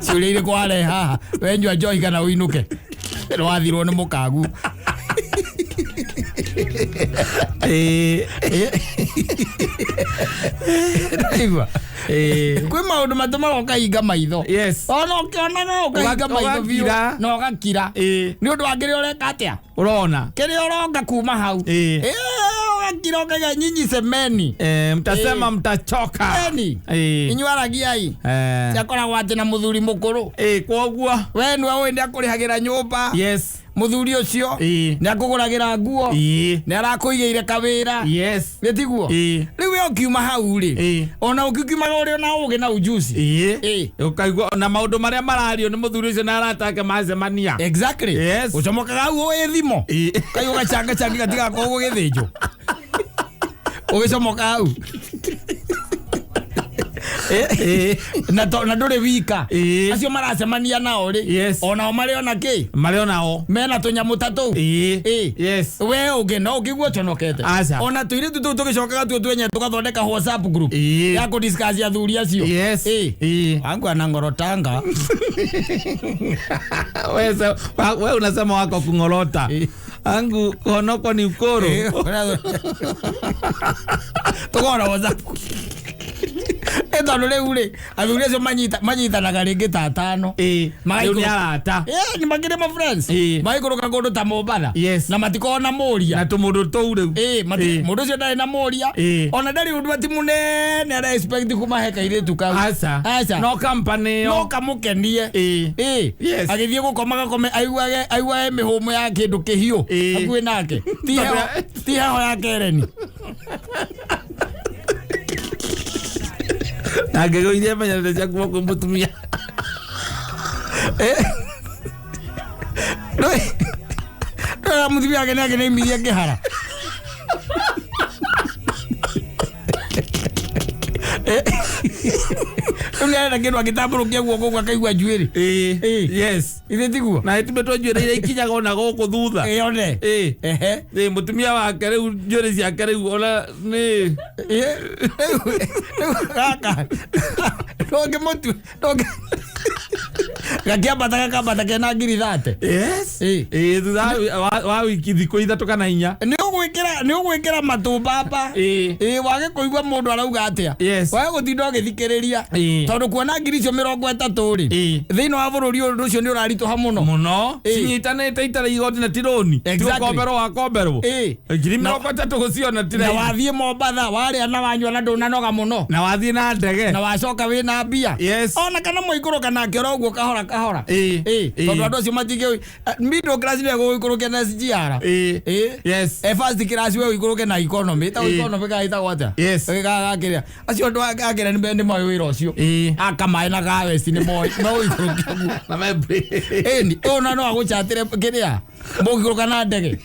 Ciũria irĩkũ warehe haha? We nyua njohi kana ũinũke? Nĩwathirwo nĩ mũkagu. Ndaigua. Kwĩ maũndũ matũmaga ũkahinga maitho. Ona ũkĩonaga ũkahinga maitho biũ, Ũgakira. na ũgakira. Nĩ ũndũ wa kĩrĩa ũreka atĩa? Ũrona. Kĩrĩa ũronga kuma hau. Ũgakira ũkaiga nyinyi semeni. Mtasema mtachoka. Eni. Inyuĩ aragiai. Ciakoragwo atĩ na mũthuri mũkũrũ. Koguo. We nĩwe ũĩ nĩakũrĩhagĩra nyũmba. Mũthuri ũcio nĩakũgũragĩra nguo. Nĩarakũigĩire kawĩra. Nĩ tiguo? Rĩu we ũkiuma hau rĩ, ona ũkiumaga ũrĩ ona ũgĩ na ujuzi. Ũkaigua na maũndũ marĩa marario nĩ mũthuri ũcio na arata ake macemania. Exactly. Ũcomokaga hau ũĩ thimo. Kaigua gacanga changi gatigakorwo gũgĩthĩnjwo. Ũgĩcomoka hau. Na na ndũrĩ wika. Ĩĩ. Acio maracemania nao rĩ, Yes. onao marĩ ona kĩ, Marĩ onao. Mena tũnyamũ ta tũu. Ĩĩ. Ĩĩ. Yes. We ũngĩ no ũngĩigua ũconokete. Aca. Ona tũirĩtu tũu tũgĩcokaga tuo twenye tũgathondeka WhatsApp group Ĩĩ. ya kũdiscuss athuri acio. Yes. Ĩĩ. Ĩĩ. Wangu anangorotanga. We unasema wako kung'orota. Ĩĩ. Angu kuhonokwo ni ukoro. Tũkona WhatsApp. Ĩ tondũ rĩu rĩ, athuri acio manyitanaga rĩngĩ ta atano. Ĩĩ. Rĩu nĩ arata. Ĩ, nĩ makĩrĩ ma friends. Ĩĩ. Magĩikũrũka kũndũ ta Mombatha. Yes. Na matikoragwo na mũria. Na tũmũndũ tũu rĩu. Ĩ, Ĩĩ. mũndũ ũcio ndarĩ na mũria. Ĩĩ. Ona ndarĩ ũndũ ati mũnene ara expect kũmahe kairĩtu kau. Aca. Aca. No company No ĩyo. kamũkenie. Ĩĩ. Ĩ. Yes. Agĩthiĩ gũkoma gakome aiguage mĩhũmũ ya kĩndũ kĩhiũ Ĩĩ. hakuhĩ nake. Ti heho ya kereni. Na ngĩgũithia menyerere ciaku kwĩ mũtumia. Ndũĩ mũtumia wake nĩake nĩaimirie kĩhara. Rĩu nĩarenda kĩndũ agĩtambũrũkia guoko ũguo akaigua njuĩrĩ. Ĩĩ. Ĩĩ. Yes. Ithe tiguo? Na ĩtumĩtwo njuĩrĩ iria ikinyaga ona gũkũ thutha. Ĩĩ one. Ĩĩ. Ehe. Ĩĩ, mũtumia wake rĩu njuĩrĩ ciake rĩu ona nĩ Ĩĩ. Rĩu gaka ndũngĩmũtua ndũngĩ gakĩambata gakambata kena ngiri 30. Yes. Ĩĩ. Ĩĩ, thutha wa wiki thikũ 3 kana 4. Nĩ ũgwĩkĩra matũ mbamba. Ĩĩ. Ĩĩ, wage kũigua mũndũ arauga atĩa. Yes. Wage gũtinda ũgĩthikĩrĩria. Ĩĩ. Tondũ kuona ngiri icio 30 rĩ, Ĩĩ. thĩinĩ wa bũrũri ũyũ ũndũ ũcio nĩ ũraritũha mũno. Mũno. Ĩĩ. Cinyitanĩte itarĩ igoti na ti rũni. Ti Exactly. gũkomberwo wakomberwo. Ĩĩ. Ngiri 30 gũciona ti Na raithi. wathiĩ Mombatha warĩa na wanyua na ndũnanoga mũno. Na wathiĩ na ndege. Na wacoka wĩna mbia. Yes. Ona kana mũikũrũka nake oro ũguo kahora kahora. Ĩĩ. Ĩĩ. Ĩĩ. Tondũ andũ acio matingĩ middle class nĩwe gũgũikũrũkia na SGR. Ĩĩ. Ĩĩ. Yes. E first class we ũikũrũke na economy. Ĩtagwo Ĩĩ. economy kana ĩtagwo atĩa? Yes. Ĩĩ, gakĩrĩa. Acio andũ a kĩrĩa nĩ moĩ wĩra ũcio. Ĩĩ. Aka maĩ na ka west nĩ moĩ no ũikũrũke ũguo. Na me Ĩni, ũyũ na no agũchatĩre kĩrĩa mũngĩikũrũka na ndege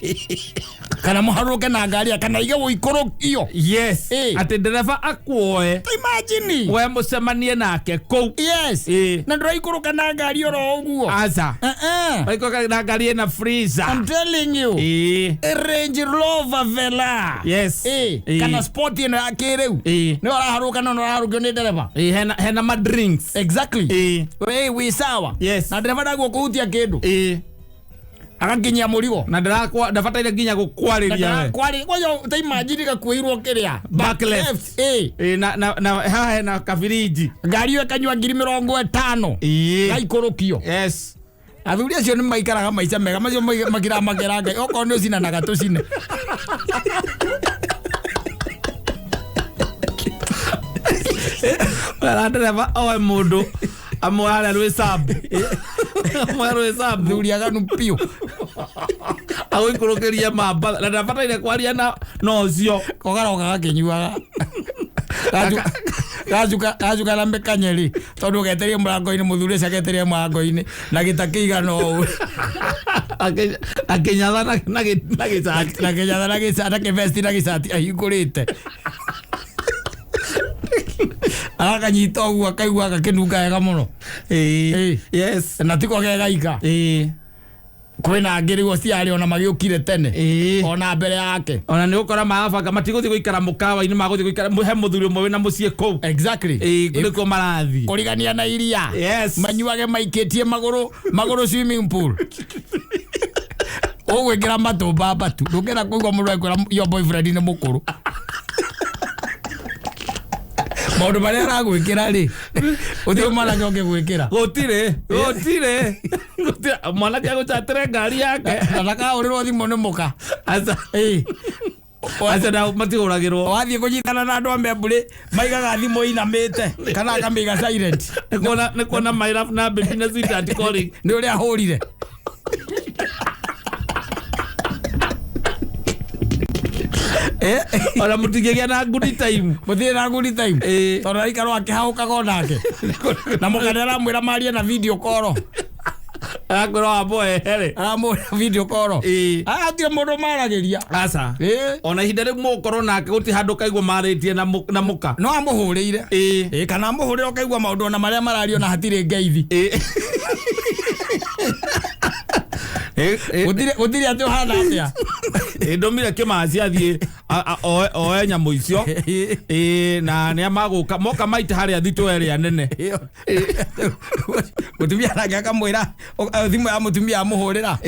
kana mũharũrũke na ngari kana ige gũikũrũkio. Yes. Ĩĩ. Atĩ ndereba akuoe. Ta imagine. We mũcemanie nake kũu. Yes. Ĩĩ. Na ndũraikũrũka na ngari oro ũguo. Aca. Uh-uh. Waikũrũka na ngari ĩna freezer. I'm telling you. Ĩĩ. Range Rover Velar. Yes. Ĩĩ. Ĩĩ. Kana sport ĩno ya kĩrĩu. Ĩĩ. Nĩ ũraharũka no ũraharũkio nĩ ndereba. Ĩĩ, hena ma drinks. Exactly. Ĩĩ. Ĩĩ, wĩ sawa. Yes. Na ndereba ndaguo kũhutia kĩndũ. Ĩĩ. Agakinyia mũrigo. Na ndabataire nginya gũkwarĩria we. Kwari kwayo ta imagine gakuĩirwo kĩrĩa. Back left. Ĩĩ. Ĩĩ, na haha hena kabiriji. Ngari ĩyo ĩkanyua ngiri 50. Ĩĩ. Gaikũrũkio. Yes. Athuri acio nĩ maikaraga maica mega macio makiraga makera Ngai okorwo nĩ ũcinanaga tũcine. Wera ndereba oe mũndũ amwe harĩa rwĩcambu. Amwe rwĩcambu. Athuri aganu piũ. Agũikũrũkĩrie mamba na ndabataire kwaria na ũcio. Kogaroka gakĩnyuaga. Gacuka na mĩkanyeri tondũ geterie mũrango-inĩ mũthuri ũcio ageterie mũrango-inĩ na gĩta kĩigana ũũ. Akĩnyatha na gĩcati. Na kĩnyatha na gĩcati na kĩvesti na gĩcati ahingũrĩte. Agakanyita ũguo akaigua gakĩnunga wega mũno. Ĩĩ. Yes. Na tiko gegaika. Ĩĩ. Kwĩna angĩ rĩu ciarĩ ona magĩũkire tene. Ĩĩ. Ona mbere yake. Ona nĩ ũgũkora marabanga matigũthiĩ gũikara mũkawa-inĩ magũthiĩ gũikara he mũthuri ũmwe wĩna mũciĩ kũu. Exactly. Ĩĩ, nĩkuo marathiĩ. Kũrigania na iria. Yes. Manyuage maikĩtie magũrũ swimming pool. Ũgwĩkĩra matũ mbamba tu. Ndũngĩenda kũigua mũndũ akwĩra your boyfriend nĩ mũkũrũ. Maũndũ marĩa aragwĩkĩra rĩ, gũtirĩ mwanake ũngĩgwĩkĩra. Gũtirĩ, gũtirĩ. Gũtirĩ mwanake agũchatĩre ngari yake. Na ndakahũrĩrwo thimũ nĩ mũka. Aca. Ĩĩ. Aca na matigũragĩrwo. Wathiĩ kũnyitana na andũ a membũrĩ maigaga thimũ inamĩte kana akamĩiga silent. Nĩ kuona my love na baby na sweetheart calling. Nĩ ũrĩa ahũrire. Ona mũtingĩgĩa na good time. Mũtirĩ na good time. Ĩĩ. Tondũ araikarwo akĩhaũkaga onake. Na mũka nĩaramwĩra marie na video call. Arakwĩra wamũhehere. Aramũhũrĩra video call. Hatirĩ mũndũ maragĩria. Aca. Ona ihinda rĩu mũgũkorwo nake gũtirĩ handũ kaigua marĩtie na na mũka. No amũhũrĩire. Ĩĩ, kana amũhũrĩre ũkaigua maũndũ ona marĩa marario na hatirĩ ngeithi. Gũtirĩ atĩ ũhana atĩa. Ndũmire kĩmaci athiĩ oe nyamũ icio. Ĩĩ, na nĩa magũka moka maite harĩa thitũ ĩrĩa nene. Mũtumia nake akamwĩra thimũ ya mũtumia amũhũrĩra.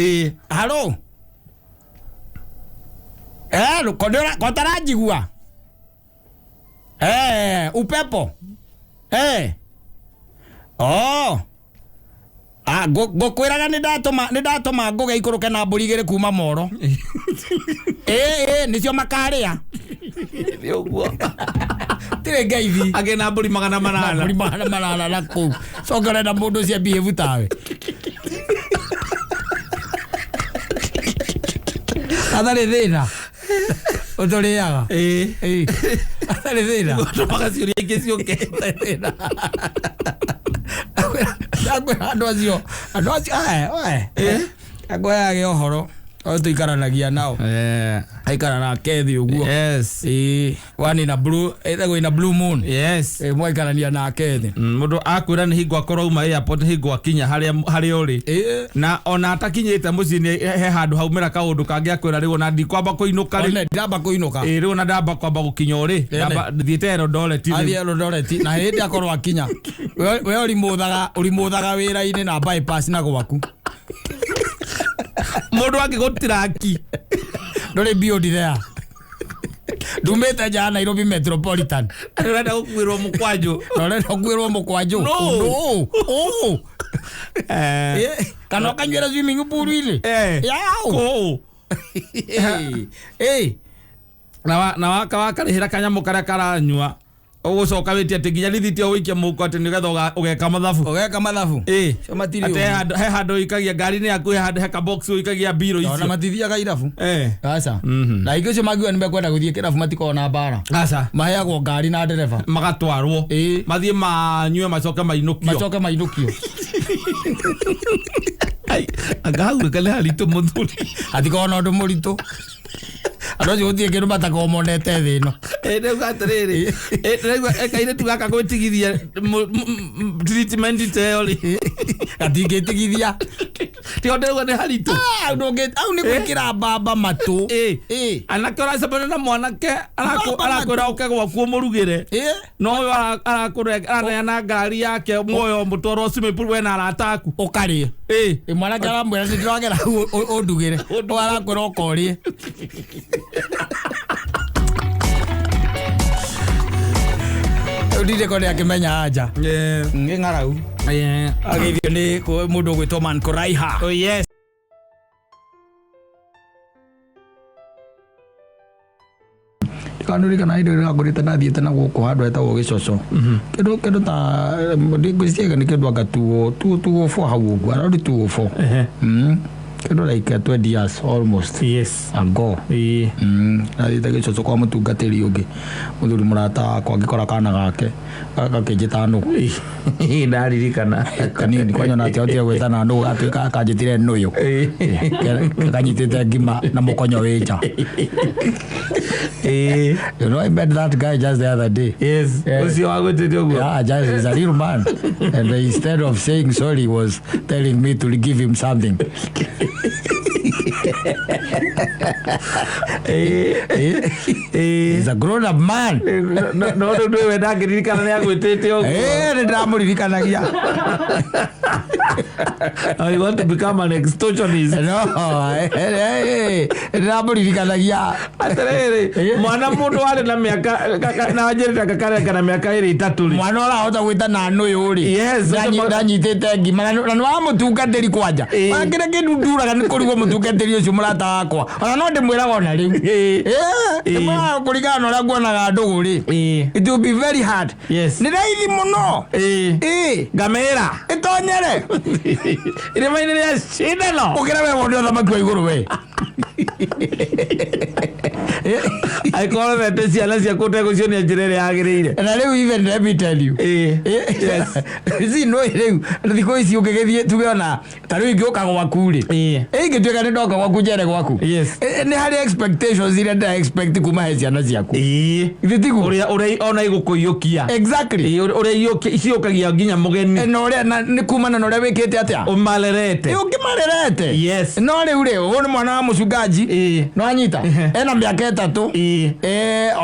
Halo. Ko taranjigua? Upepo. Oh. Ah, ngũkwĩraga nĩ ndatũma ngũge ikũrũke na mbũri igĩrĩ kuma moro. Nĩcio makarĩa. Nĩ ũguo. Tirĩ ngeithi. Agĩ na mbũri 800. Mbũri 800 na kũu. Coka ũrenda mũndũ ũcio behave tawe. Hatarĩ thĩna. Ũtũrĩaga. Hatarĩ thĩna. Tũmaga ciũria ingĩ ciũke. Hatarĩ thĩna. Ndakwĩra andũ acio, aya, akwĩrage ũhoro, o tũikaranagia nao. Aikara nake thĩ ũguo. Yes. One in a blue, ĩtagwo in a blue moon. Yes. Mwaikarania nake thĩ. Mũndũ akwĩra nĩ hingo akorwo auma airport hingo akinya harĩa ũrĩ. Na ona atakinyĩte mũciĩ nĩ he handũ haumĩra kaũndũ kangĩ akwĩra rĩu ona ndikwamba kũinũka rĩ. One ndamba kũinũka. Rĩu ona ndamba kwamba gũkinya ũrĩ. Ndamba thiĩte Eldoret rĩu. Athiĩ Eldoret na hĩndĩ akorwo akinya. We ũrimũthaga wĩra-inĩ na bypass na gwaku. Mũndũ angĩgũtiraki. Ndũrĩ beyond there. Ndumĩte nja ya Nairobi Metropolitan. Ũrenda gũkuĩrwo mũkwanjũ. Ũrenda gũkuĩrwo mũkwanjũ. No. No. Kana ũkanyuĩra swimming pool-inĩ. Yao. Kũũ. Na waka wakarĩhĩra kanyamũ karĩa karanyua. Ũgũcoka wĩtie atĩ nginya rithiti ĩyo ũikie mũhuko atĩ nĩgetha ũgeka mathabu. Ũgeka mathabu. Atĩ he handũ ũikagia ngari-inĩ yaku, he handũ he ka box ũikagia mbirũ icio. Ona matithiaga irabu. Aca. Na aingĩ ũcio mangiuga nĩ mekwenda gũthiĩ kĩrabu matikoragwo na mbara. Aca. Maheagwo ngari na ndereba. Magatwarwo. Mathiĩ manyue macoke mainũkio. Macoke mainũkio. Anga hau nĩ haritũ mũthuri. Hatikoragwo na ũndũ mũritũ. Andũ acio gũtirĩ kĩndũ matakoragwo monete thĩ ĩno. Ndauga atĩrĩrĩ, ndĩraigua kairĩtu gaka gwĩtigithia treatment ta ĩyo rĩ. Gatingĩtigithia. Tigo ndĩrauga nĩ haritũ. Au nĩ gwĩkĩra mbamba matũ. Anake ũracemania na mwanake arakwĩra ũke gwaku ũmũrugĩre. No ũyũ araneana ngari yake muoyo mũtwarwo swimming pool we na arata aku. Ũkarĩe. Mwanake aramwĩra nĩ ndĩragera hau ũndugĩre. Ũyũ arakwĩra ũkorĩe. Ndirĩ ko nĩ akĩmenya anja. Nĩ ng'aragu. Ageithio nĩ mũndũ ũgwĩtwo Man Koraiha. Oh yes. Kanurikana hĩndĩ ĩrĩa ngũrĩte ndathiĩte na gũkũ handũ hetagwo Gĩcoco. Kĩndũ ta ngwĩciria nĩ kĩndũ anga 204 hau ũguo, around 204. Kĩndũ like 20 years almost. Yes. Ago. Ndathiĩte Gĩcoco kwa mũtungatĩri ũngĩ, mũthuri mũrata wakwa, ngĩkora kana gake gakĩnjĩta nũgũ. Ndaririkana. Kanini kwanyona atĩ ahotire gwĩtana nũgũ, gatuĩka akanjĩtire nũyũ. Kanyitĩte ngima na mũkonyo wĩ nja. You know, I met that guy just the other day. Yes. Ũcio wagwĩtĩte ũguo. Yeah, just he's a real man. And instead of saying sorry, he was telling me to give him something. He's a grown-up man. No, rĩu nĩwe ndangĩririkana nĩ agwĩtĩte ũguo. Nĩ ndĩramũririkanagia. I want to become an extortionist. No, ndĩramũririkanagia. Atĩrĩrĩ, mwana mũndũ warĩ na mĩaka na wanjĩrĩte gakarenga na mĩaka ĩrĩ ĩtatũ rĩ. Mwana ũrahota gwĩtana nũyũ rĩ. Yes, Ndanyitĩte ngima na nĩ wa mũtungatĩri kwanja. Ona kĩrĩa kĩndunduraga nĩ kũrigwo mũtungatĩri ũcio mũrata wakwa. Ona no ndĩmwĩraga ona rĩu. Ndĩmwĩraga kũringana na ũrĩa nguonaga ndũgũ rĩ. It will be very hard. Yes. Nĩ raithi mũno. Ngamĩra. Ĩtonyere. Irĩma-inĩ rĩa cindano. Ũkĩra we wone ũthamaki wa igũrũ we. Angĩkorwo ũrerete ciana ciaku ũtegũcionia njĩra ĩrĩa yagĩrĩire. Na rĩu even let me tell you. Yes. Si no rĩu thikũ ici ũngĩgĩthiĩ tuge ona ta rĩu ingĩũka gwaku rĩ, ingĩtuĩka nĩ ndoka gwaku njere gwaku, nĩ harĩ expectations iria ndĩra expect kuma he ciana ciaku. Githĩ tiguo? Ũrĩa ona igũkũiyũkia. Ũrĩa ciũkagia nginya mũgeni. Na ũrĩa na nĩ kumana na ũrĩa wĩkĩte atĩa, ũmarerete. Ĩ, ũngĩmarerete. No rĩu rĩ, ũyũ nĩ mwana wa mũcungaji. No anyita ena mĩaka 3.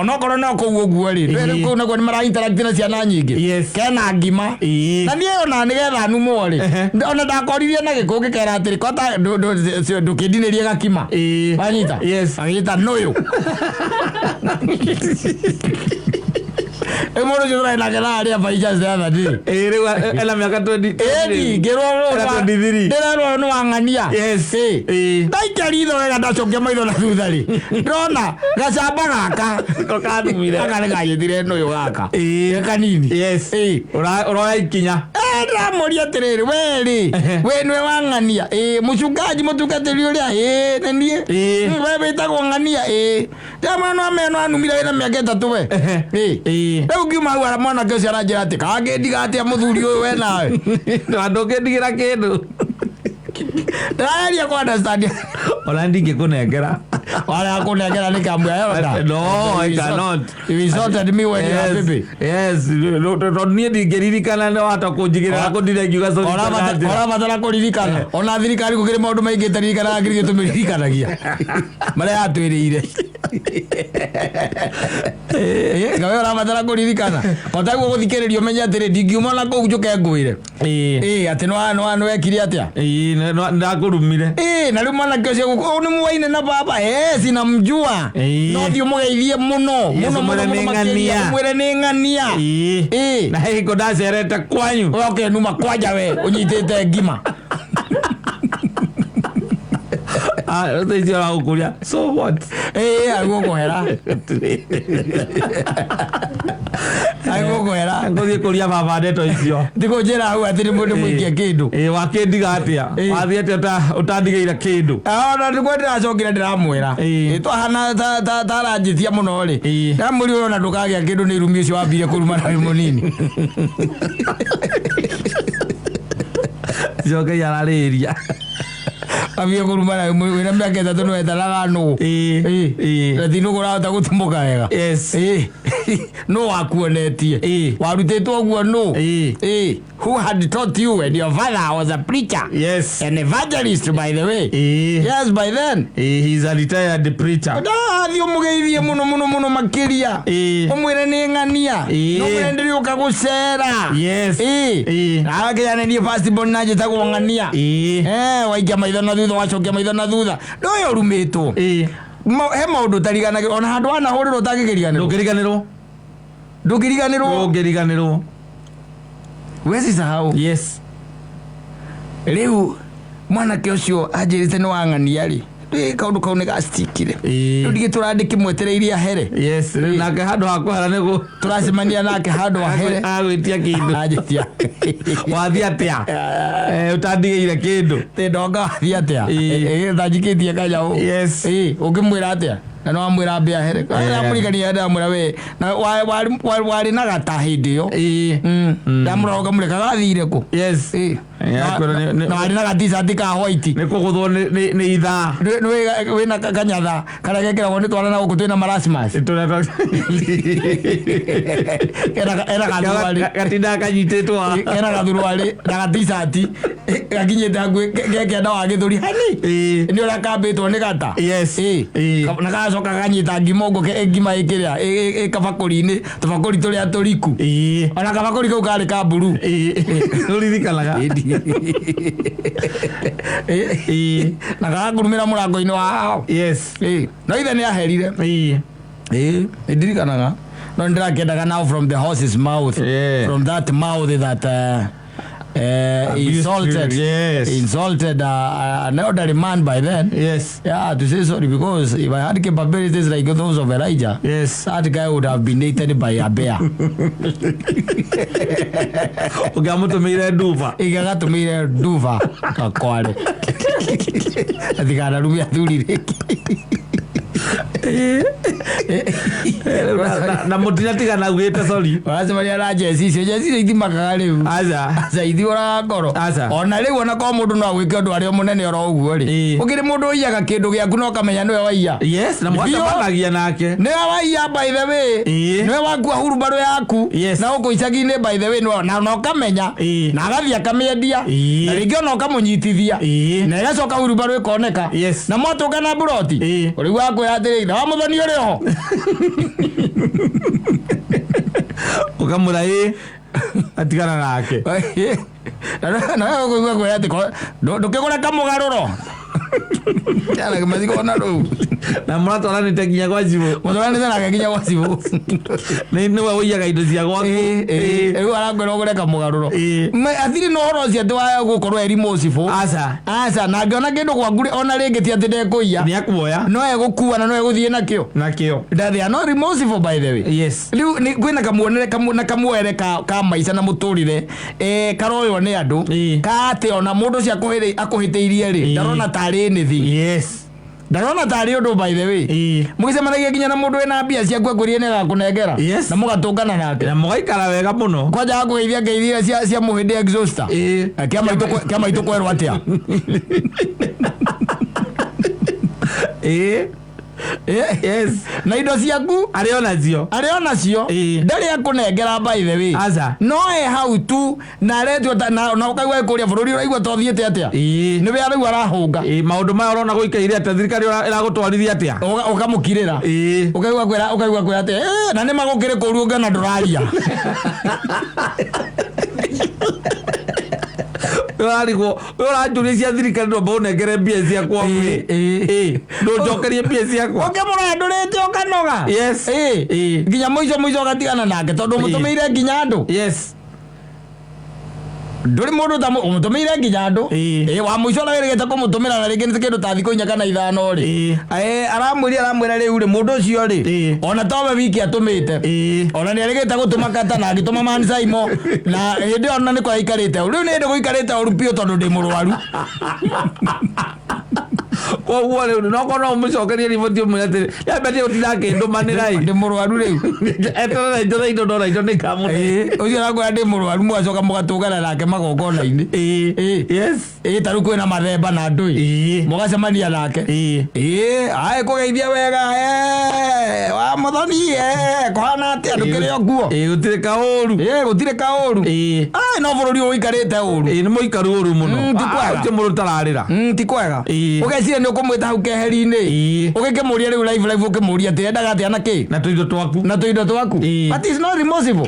Onokorwo no kũu ũguo rĩ, kũu nakuo nĩ mara interact na ciana nyingĩ. Kena ngima. Na niĩ ona nĩgetha numwo rĩ, ona ndakoririe na gĩkũ ngĩkera atĩrĩ kota ndũkĩndinĩrie gakima. Wanyita? Yes. Agĩta nũyũ. Ĩ, mũndũ ũcio tũrarĩ nake thaa rĩa by chance the other day. Rĩu ena mĩaka 20. Ĩni ngĩrwo Ena 23. ndĩrerwo nĩ wang'ania. Ndaikia ritho wega, ndacokia maitho na thutha rĩ, ndona gacamba gaka. Ko kanumire. Gaka nĩ kanyitire nũyũ gaka. Kanini. Ũroya ikinya. Ndĩramũria atĩrĩrĩ, we rĩ, we nĩwe wang'ania? Ĩ, mũcungaji mũtungatĩri ũrĩa? Ĩ, nĩ niĩ. We wĩtagwo ng'ania? Ĩ. Ndĩramwĩra no amenya no anumire wĩna mĩaka 3 we. Rĩu ngiuma hau ara mwanake ũcio aranjĩra atĩ kangĩndiga atĩa mũthuri ũyũ we nawe. Na ndũngĩndigĩra kĩndũ. Ndĩrageria kũ understand. Ona ndingĩkũnengera. Warega kũnengera nĩ kamwe elder. No, I cannot. You insulted me when you are baby. Yes, tondũ niĩ ndingĩririkana nĩ wahota kũnjigĩrĩra kũndire ngiuga sorry. Ũrabatara kũririkana. Ona thirikari gũkĩrĩ maũndũ maingĩ ĩtaririkanaga nginya tũmĩririkanagia marĩa yatwĩrĩire. Ngawe ũrabatara kũririkana kotaguo gũthikĩrĩria ũmenye atĩrĩ ndingiuma ona kũu njũke ngwĩre atĩ nĩwekire atĩa. Ndakũrumire. Na rĩu mwanake ũcio ũũ nĩ muwaine na baba, sinamjua. No thiĩ ũmũgeithie mũno mũno mũno ũmwĩre mũno nĩ makĩria. ng'ania. Ũmwĩre nĩ ng'ania. Na hingo ndacerete kwanyu. Ũroke numa kwanja we ũnyitĩte ngima. Thaa icio aragũkũria so what? Agũkũhera, agũkũhera. Ngũthiĩ kũria baba ndeto icio. Thikũ njĩra hau atĩ nĩ mũndũ mũikie kĩndũ. Wakĩndiga atĩa? Wathiĩ atĩa ũtandigĩire kĩndũ? Ona nĩguo ndĩracokire ndĩramwĩra. Twahana ta aranjĩtia mũno rĩ, ndamũria ũyũ ona ndũkagĩa kĩndũ nĩ irumi ũcio wambire kũruma na wĩ mũnini. Coke ararĩria. Wambire kũruma na wĩna mĩaka 3 nĩ wetanaga nũ. Na ti nũgũ ũrahota gũtumũka wega. Nũ wakuonetie? Warutĩtwo ũguo nũ? Who had taught you? And your father was a preacher. An evangelist, by the way. Yes, by then. He's a retired preacher. Ndathiĩ ũmũgeithie mũno mũno mũno makĩria. Ũmwĩre nĩ ng'ania. Na ũmwĩre ndĩrĩũka gũcera. Na nĩ niĩ first born na njĩtagwo ng'ania. Waikia maitho na thutha, wacokia maitho na thutha. Ndũĩ ũrumĩtwo. He maũndũ ũtariganagĩrwo ona handũ wanahũrĩrwo ũtangĩkĩriganĩrwo. Ndũngĩriganĩrwo. Ndũngĩriganĩrwo. Ndũngĩriganĩrwo. Huwezi sahau. Rĩu mwanake ũcio anjĩrĩte nĩ wang'ania rĩ, kaũndũ kau nĩ gacikire. Rĩu ndigĩtũra ndĩkĩmwetereirie ahere. Yes, rĩu nake handũ ha kũhera nĩ tũracemania nake handũ ahere. Agwĩtia kĩndũ. Anjĩtia. Wathiĩ atĩa? Ũtandigĩire kĩndũ. Tĩ ndonga wathiĩ atĩa? Thanjikĩtie kanyamũ. Ũngĩmwĩra atĩa? Na no amwĩra ambe ahere. Ndamũrigania ndamwĩra we na warĩ na gata hĩndĩ ĩyo. Ndamũrora ũkamũreka gathire kũ? Na warĩ na ga-t-shirt ka white. Nĩ kũgũthwo nĩ ithaa. Wĩna kanyatha karĩa gekĩragwo nĩ twana na gũkũ twĩna marasmus. Ena gathuruarĩ. Gatindaga kanyitĩtwo haha. Kena gathuruarĩ na ga-t-shirt gakinyĩte hakuhĩ gekĩenda wa gĩthũri hani. Nĩ ũrĩa kambĩtwo nĩ gata. Na gacoka gakanyita ngima ũguo ngima ĩkĩrĩa ĩ kabakũri-inĩ, tũbakũri tũrĩa tũriku. Ona kabakũri kau karĩ ka mburu. Ũririkanaga. Na gagakurumĩra mũrango-inĩ wa hao. No ithe nĩ aherire. Nĩ ndirikanaga. No nĩ ndĩrakĩendaga now from the horse's mouth. From that mouth that insulted, insulted an elderly man by then. Yeah, to say sorry, because if I had capabilities like those of Elijah, that guy would have been eaten by a bear. Ũngĩamũtũmĩire nduba. Ingĩagatũmĩire nduba gakware. Atikanarume athuri rĩngĩ. Na mũtinatigana augĩte sorry. Ũracemania na njeci icio, njeci icio ithimakaga rĩu. Aca. Aca, ithiũraga ngoro. Aca. Ona rĩu ona korwo mũndũ no agwĩke ũndũ arĩ o mũnene oro ũguo rĩ, ũkĩrĩ mũndũ ũiyaga kĩndũ gĩaku na ũkamenya nĩwe waiya. Yes, na mũgacemanagia nake. Nĩwe waiya, by the way. Nĩwe wakua hurumbarũ yaku. Na gũkũ icagi-inĩ, by the way, nĩwe na ũkamenya. Na agathiĩ akamĩendia. Na rĩngĩ ona ũkamũnyitithia. Na ĩgacoka hurumbarũ ĩkoneka. Na mwatũngana mburoti, rĩu akwĩra atĩrĩ, na wa mũthoni ũrĩ oho. Ũkamwĩra ĩ, atigana nake. Na wewe ũkũigua kwĩra atĩ ndũkĩgũre kamũgarũro. Yana mathiko na rũu. Na mũratwaranĩte nginya gwa cibũ. Mũtwaranĩte nake nginya gwa cibũ. Nĩ nĩwe ũiyaga indo cia gwaku. Rĩu arakwĩra ũgũre kamũgarũro. Atirĩ na ũhoro ũcio atĩ wa gũkorwo eri mũcibũ. Aca. Aca, na angĩona kĩndũ gwaku rĩ, ona rĩngĩ ti atĩ ndekũiya. Nĩ akuoya. No egũkua na no egũthiĩ nakĩo. Nakĩo. They are not remorseful, by the way. Rĩu kwĩna kamuonere na kamuoere ka maica na mũtũrĩre, karoywo nĩ andũ, ka atĩ ona mũndũ ũcio akũhĩtĩirie rĩ, ndarona tarĩ nĩthi. Ndarona tarĩ ũndũ, by the way. Mũgĩcemanagia nginya na mũndũ wĩna mbia ciaku, akwĩrire nĩ agakũnengera. Na mũgatũngana nake. Na mũgaikara wega mũno. Kwanja akũgeithia ngeithia cia mũhĩndĩ exhauster. Kĩa maitũ kwerwo atĩa? Yes. Na indo ciaku arĩ onacio. Arĩ onacio. Ndarĩ akũnengera, by the way. Aca. No e hau tu na aretua na ũkaigua kũrĩa bũrũri ũraigua ta ũthiĩte atĩa. Nĩwe arĩu arahũnga. Ĩĩ, maũndũ maya ũrona gũikaire atĩa? Thirikari ĩragũtwarithia atĩa? Ũkamũkirĩra. Ũkaigua kwĩra atĩ na nĩ magũkĩrĩ kũru ũngĩona ndũraria. Ũrarigwo ũranjũria cia thirikari, ndwamba ũnengere mbia ciakwa. Ndũnjokerie mbia ciakwa. Ũkĩmũrora ndũrĩte ũkanoga. Nginya mũico mũico ũgatigana nake tondũ ũmũtũmĩire nginya andũ. Ndũrĩ mũndũ ta ũmũtũmĩire nginya andũ. Wa mũico ũrĩa wĩrĩgĩte kũmũtũmĩra na rĩngĩ nĩ kĩndũ ta thikũ 4 kana 5 rĩ, aramwĩra rĩu rĩ, mũndũ ũcio rĩ, ona towe wiki atũmĩte, ona nĩ arĩgĩte gũtũma kata na agĩtũma Man Saimo, na hĩndĩ ĩyo ona nĩko aikarĩte rĩu, nĩ hĩndĩ gũikarĩte ũru biũ tondũ ndĩ mũrwaru. Koguo rĩu nokorwo no ũmũcokerie riboti ũmwĩre atĩrĩ, yambe gũtinda akĩndũmanĩra ĩ. Ndĩ mũrwaru rĩu. Eterera indo tha indo ndona indo nĩ ngamũne. Ũcio arakwĩra ndĩ mũrwaru, mũgacoka mũgatũngana nake magongona-inĩ. Ta rĩu kwĩna mathemba na ndũi, mũgacemania nake. Aĩ kũgeithia wega, wa mũthoni, kũhana atĩa, ndũkĩrĩ o kuo? Gũtirĩ kaũru. Gũtirĩ kaũru. Ai, no bũrũri ũyũ ũikarĩte ũru. Nĩ mũikaru ũru mũno. Ti kwega. Ũcio mũndũ ũtararĩra. Ti kwega. Ũgeciria nĩ ũkũmwĩta hau keheri-inĩ, ũgĩkĩmũria rĩu live live, ũkĩmũria atĩ endaga atĩa na kĩ. Na tũindo twaku. Na tũindo twaku. But it's not remorseful.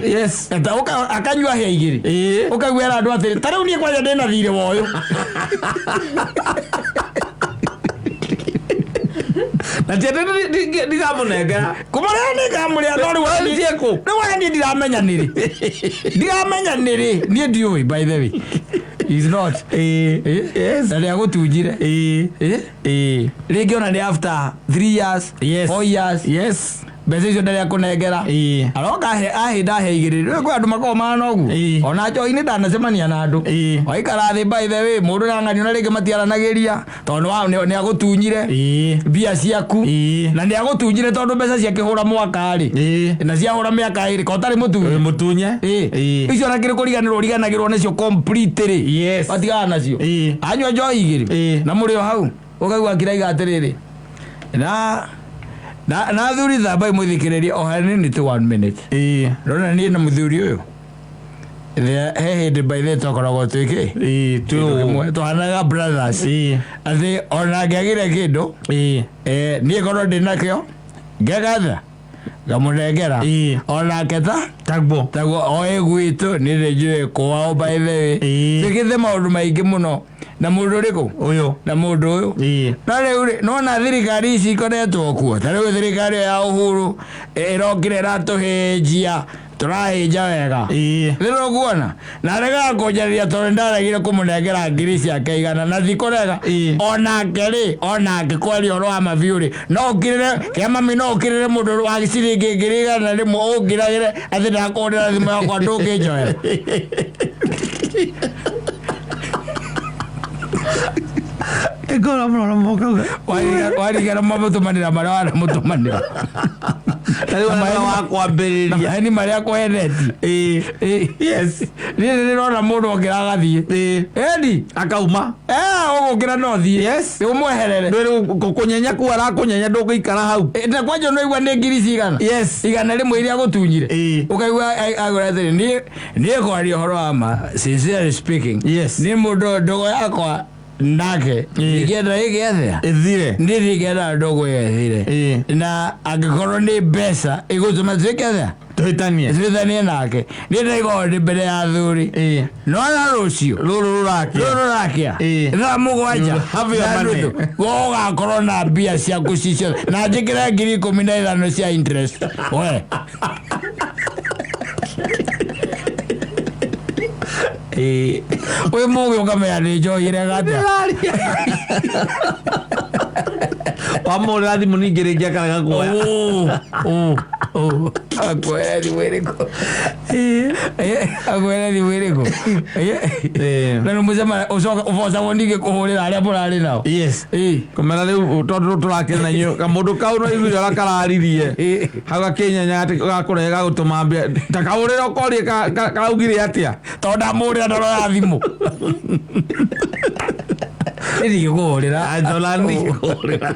Akanyua hĩa igĩrĩ, ũkaiguĩra andũ atĩrĩ, ta rĩu niĩ kwanja ndĩna thirĩ wa ũyũ. Na ti atĩ ndigamũnengera. Kũmũrĩa nĩ ngamũrĩa, no rĩu Rĩu ciĩkũ? Rĩu aya niĩ ndiramenya nĩrĩ, ndiramenya nĩrĩ, niĩ ndiũĩ, by the way. He's not. Na nĩ agũtunjire. Rĩngĩ ona nĩ after 3 years, 4 years, mbeca icio ndarĩ akũnengera. Aroka ahĩnda ahe igĩrĩ. Rĩu kwĩ andũ makoragwo mahana ũguo. Ona njohi-inĩ ndanacemania na andũ. Waikara thĩ, by the way, mũndũ na ng'ani, ona rĩngĩ matiaranagĩria tondũ nĩ agũtunyire mbia ciaku. Na nĩ agũtunyire tondũ mbeca ciakĩhũra mwaka rĩ, na ciahũra mĩaka 2, ko ũtarĩ mũtunye. Mũtunye. Icio na kĩrĩ kũriganĩrwo ũriganagĩrwo nacio completely. Watigana nacio. Anyua njohi igĩrĩ, na mũrĩ o hau ũkaigua akĩraiga atĩrĩrĩ, na athuri, thambai mũthikĩrĩrie o hanini tu, one minute. Ndona niĩ na mũthuri ũyũ he hĩndĩ, by the way, twakoragwo twĩkĩ Twĩ ũũ. Twahanaga brothers, atĩ ona angĩagire kĩndũ, niĩ korwo ndĩ nakĩo ngegatha ngamũnengera. Onake ta Taguo. Taguo oĩ gwitũ nĩ njũĩ kwao, by the way. Twĩkĩte maũndũ maingĩ mũno na mũndũ ũrĩkũ? Ũyũ. Na mũndũ ũyũ. No rĩu rĩ, nona thirikari ici ikoretwo kuo, ta rĩu thirikari ĩyo ya Uhuru ĩrokire ĩratũhĩnjia, tũrahĩnja wega. Rĩrĩa ũkuona na aregaga kũnjarĩria tondũ nĩndaregire kũmũnengera ngiri ciake 100 na thikũrega. Onake rĩ, onake kwaria ũhoro wa mabiũ rĩ, no ũkirĩre kĩa mami, no ũkirĩre mũndũ wa ciringi 100,000 ũngiragĩre atĩ ndakũhũrĩra thimũ yakwa, ndũngĩnjoera. Ũringora mũrora mũkauga. Warigana mamũtũmanĩra marĩa wanamũtũmanĩra. Na rĩu Na arĩa wa kwambĩrĩria. Maheni marĩa akũhenetie. Ĩĩ. Ĩĩ. Yes. Niĩ nĩ ndĩrona mũndũ okĩra agathiĩ. Ĩĩ. Eni. Akauma. Ũgũkĩra no thiĩ. Yes. Ũmweherere. Ndwĩrĩ kũnyenya kuu arakũnyenya ndũngĩikara hau. Na kwanja no igua nĩ ngiri cigana. Yes. 100 iria agũtunyire. Ĩĩ. Ũkaigua agwĩra atĩrĩ, niĩ niĩ kwaria ũhoro wa ma, sincerely speaking. Yes. Niĩ mũndũ ndũgũ yakwa nake ndingĩenda ĩgĩe atĩa. Ĩthire. Niĩ ndingĩenda ndũgũ ĩyo ĩthire. Ĩĩ. Na angĩkorwo nĩ mbeca igũtũma tuĩke atĩa? Tũhĩtanie. Tuĩtanie nake. Niĩ ndaigua ndĩ mbere ya athuri. Ĩĩ. Nona rũciũ. Rũrũ rũrakia. Rũrũ rũrakia. Ĩĩ. Thaa 7. You have your Na money. nuthu. We ũgakorwo na mbia ciaku ci ciothe. Na njĩkĩre 15,000 cia interest. We. Ĩĩ. Wĩ mũgĩ ũkamenya nĩ njohi ĩreka atĩa. Wamũhũrĩra thimũ ningĩ rĩngĩ akarega kuoya. Akuoya thimũ ĩrĩkũ? Akuoya thimũ ĩrĩkũ? Ĩĩ. Na nĩ mũcemania ũcoka ũbocagwo ningĩ kũhũrĩra arĩa mũrarĩ nao. Yes. Ĩĩ. Kũmera rĩu tondũ tũrakĩrĩ na inyuĩ kamũndũ kau no iguire ũrĩa kararirie. Ĩĩ. Hau gakĩnyenya atĩ gakũrehe gagũtũma mbia. Ta kahũrĩre ũkorie karaugire atĩa. Tondũ ndamũhũrĩra ndaroya thimũ. Niĩ ndingĩkũhũrĩra. Anjola ndingĩkũhũrĩra.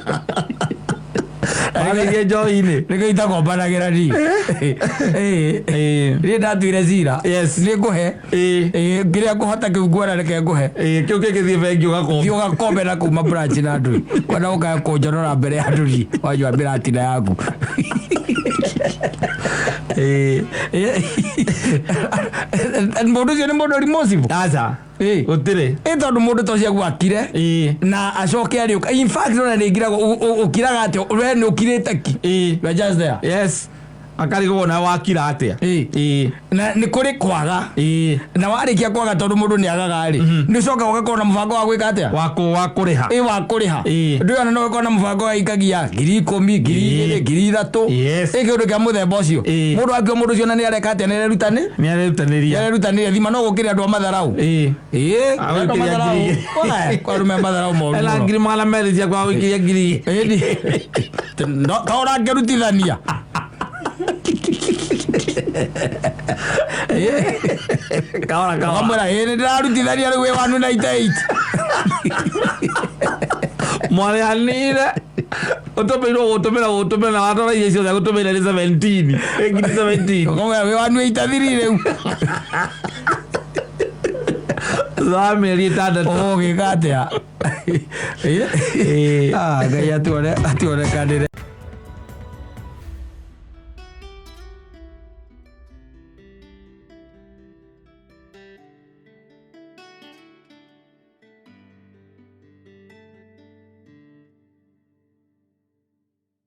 Warĩirie njohi-inĩ. Nĩkĩo itakombanagĩra niĩ. Ĩĩ. Ĩĩ. Niĩ ndatuire cira. Yes. Nĩ ngũhe. Ĩĩ. Ĩĩ, kĩrĩa ngũhota kĩu nguona reke ngũhe. Ĩĩ, kĩu kĩngĩthiĩ bengi ũgakomba. Thiĩ ũgakombe na kuma branch na ndũi. Kwenda ũkae kũnjonora mbere ya ndũri wanyua mĩratina yaku. Ĩĩ. Mũndũ ũcio nĩ mũndũ rimossible. Aca. Ĩĩ. Gũtirĩ. Ĩ tondũ mũndũ ta ũcio agwakire Ĩĩ. na acoke arĩũka. In fact ona nĩ ngiragwo ũkiraga atĩa we nĩ ũkirĩte ki. Ĩĩ. You are just there. Yes. Akarigwo na wakira atĩa. Ĩĩ. Ĩĩ. Na nĩ kũrĩ kwaga. Ĩĩ. Na warĩkia kwaga tondũ mũndũ nĩ agaga rĩ, nĩ ũcokaga ũgakorwo na mũbango wa gwĩka atĩa? Wa kũrĩha. Ĩ wa kũrĩha. Ĩĩ. Ndũĩ ona no ũkorwo na mũbango wa ikagia 10,000, 2,000, 3,000. Yes. Ĩ kĩũndũ kĩa mũthemba ũcio. Ĩĩ. Mũndũ akiuga mũndũ ũcio na nĩ areka atĩa nĩ arerutanĩ? Nĩ arerutanĩria. Nĩ arerutanĩria thima no gũkĩrĩ andũ a matharau. Ĩĩ. Ĩĩ, Agũikĩria andũ a matharau. ngiri igĩrĩ. Oe, kwa arũme a matharau moru Ena mũno. 200,000 ciakwa agũikĩria 2,000. Ĩni. No, ta ũrangĩrutithania. Kahora kahora. Ũkamwĩra ĩĩ nĩ ndĩrarutithania rĩu wĩ 198. Mwarĩhanire. Ũtũmĩirwo gũtũmĩra gũtũmĩra na watwara irio ciothe agũtũmĩire nĩ 17. Ĩ 17,000. Ũkamwĩra wĩ 183 rĩu. Thutha wa mĩeri 6. Ũgũgĩka atĩa? Ĩĩ. Ah, Ngai atuonekanĩre.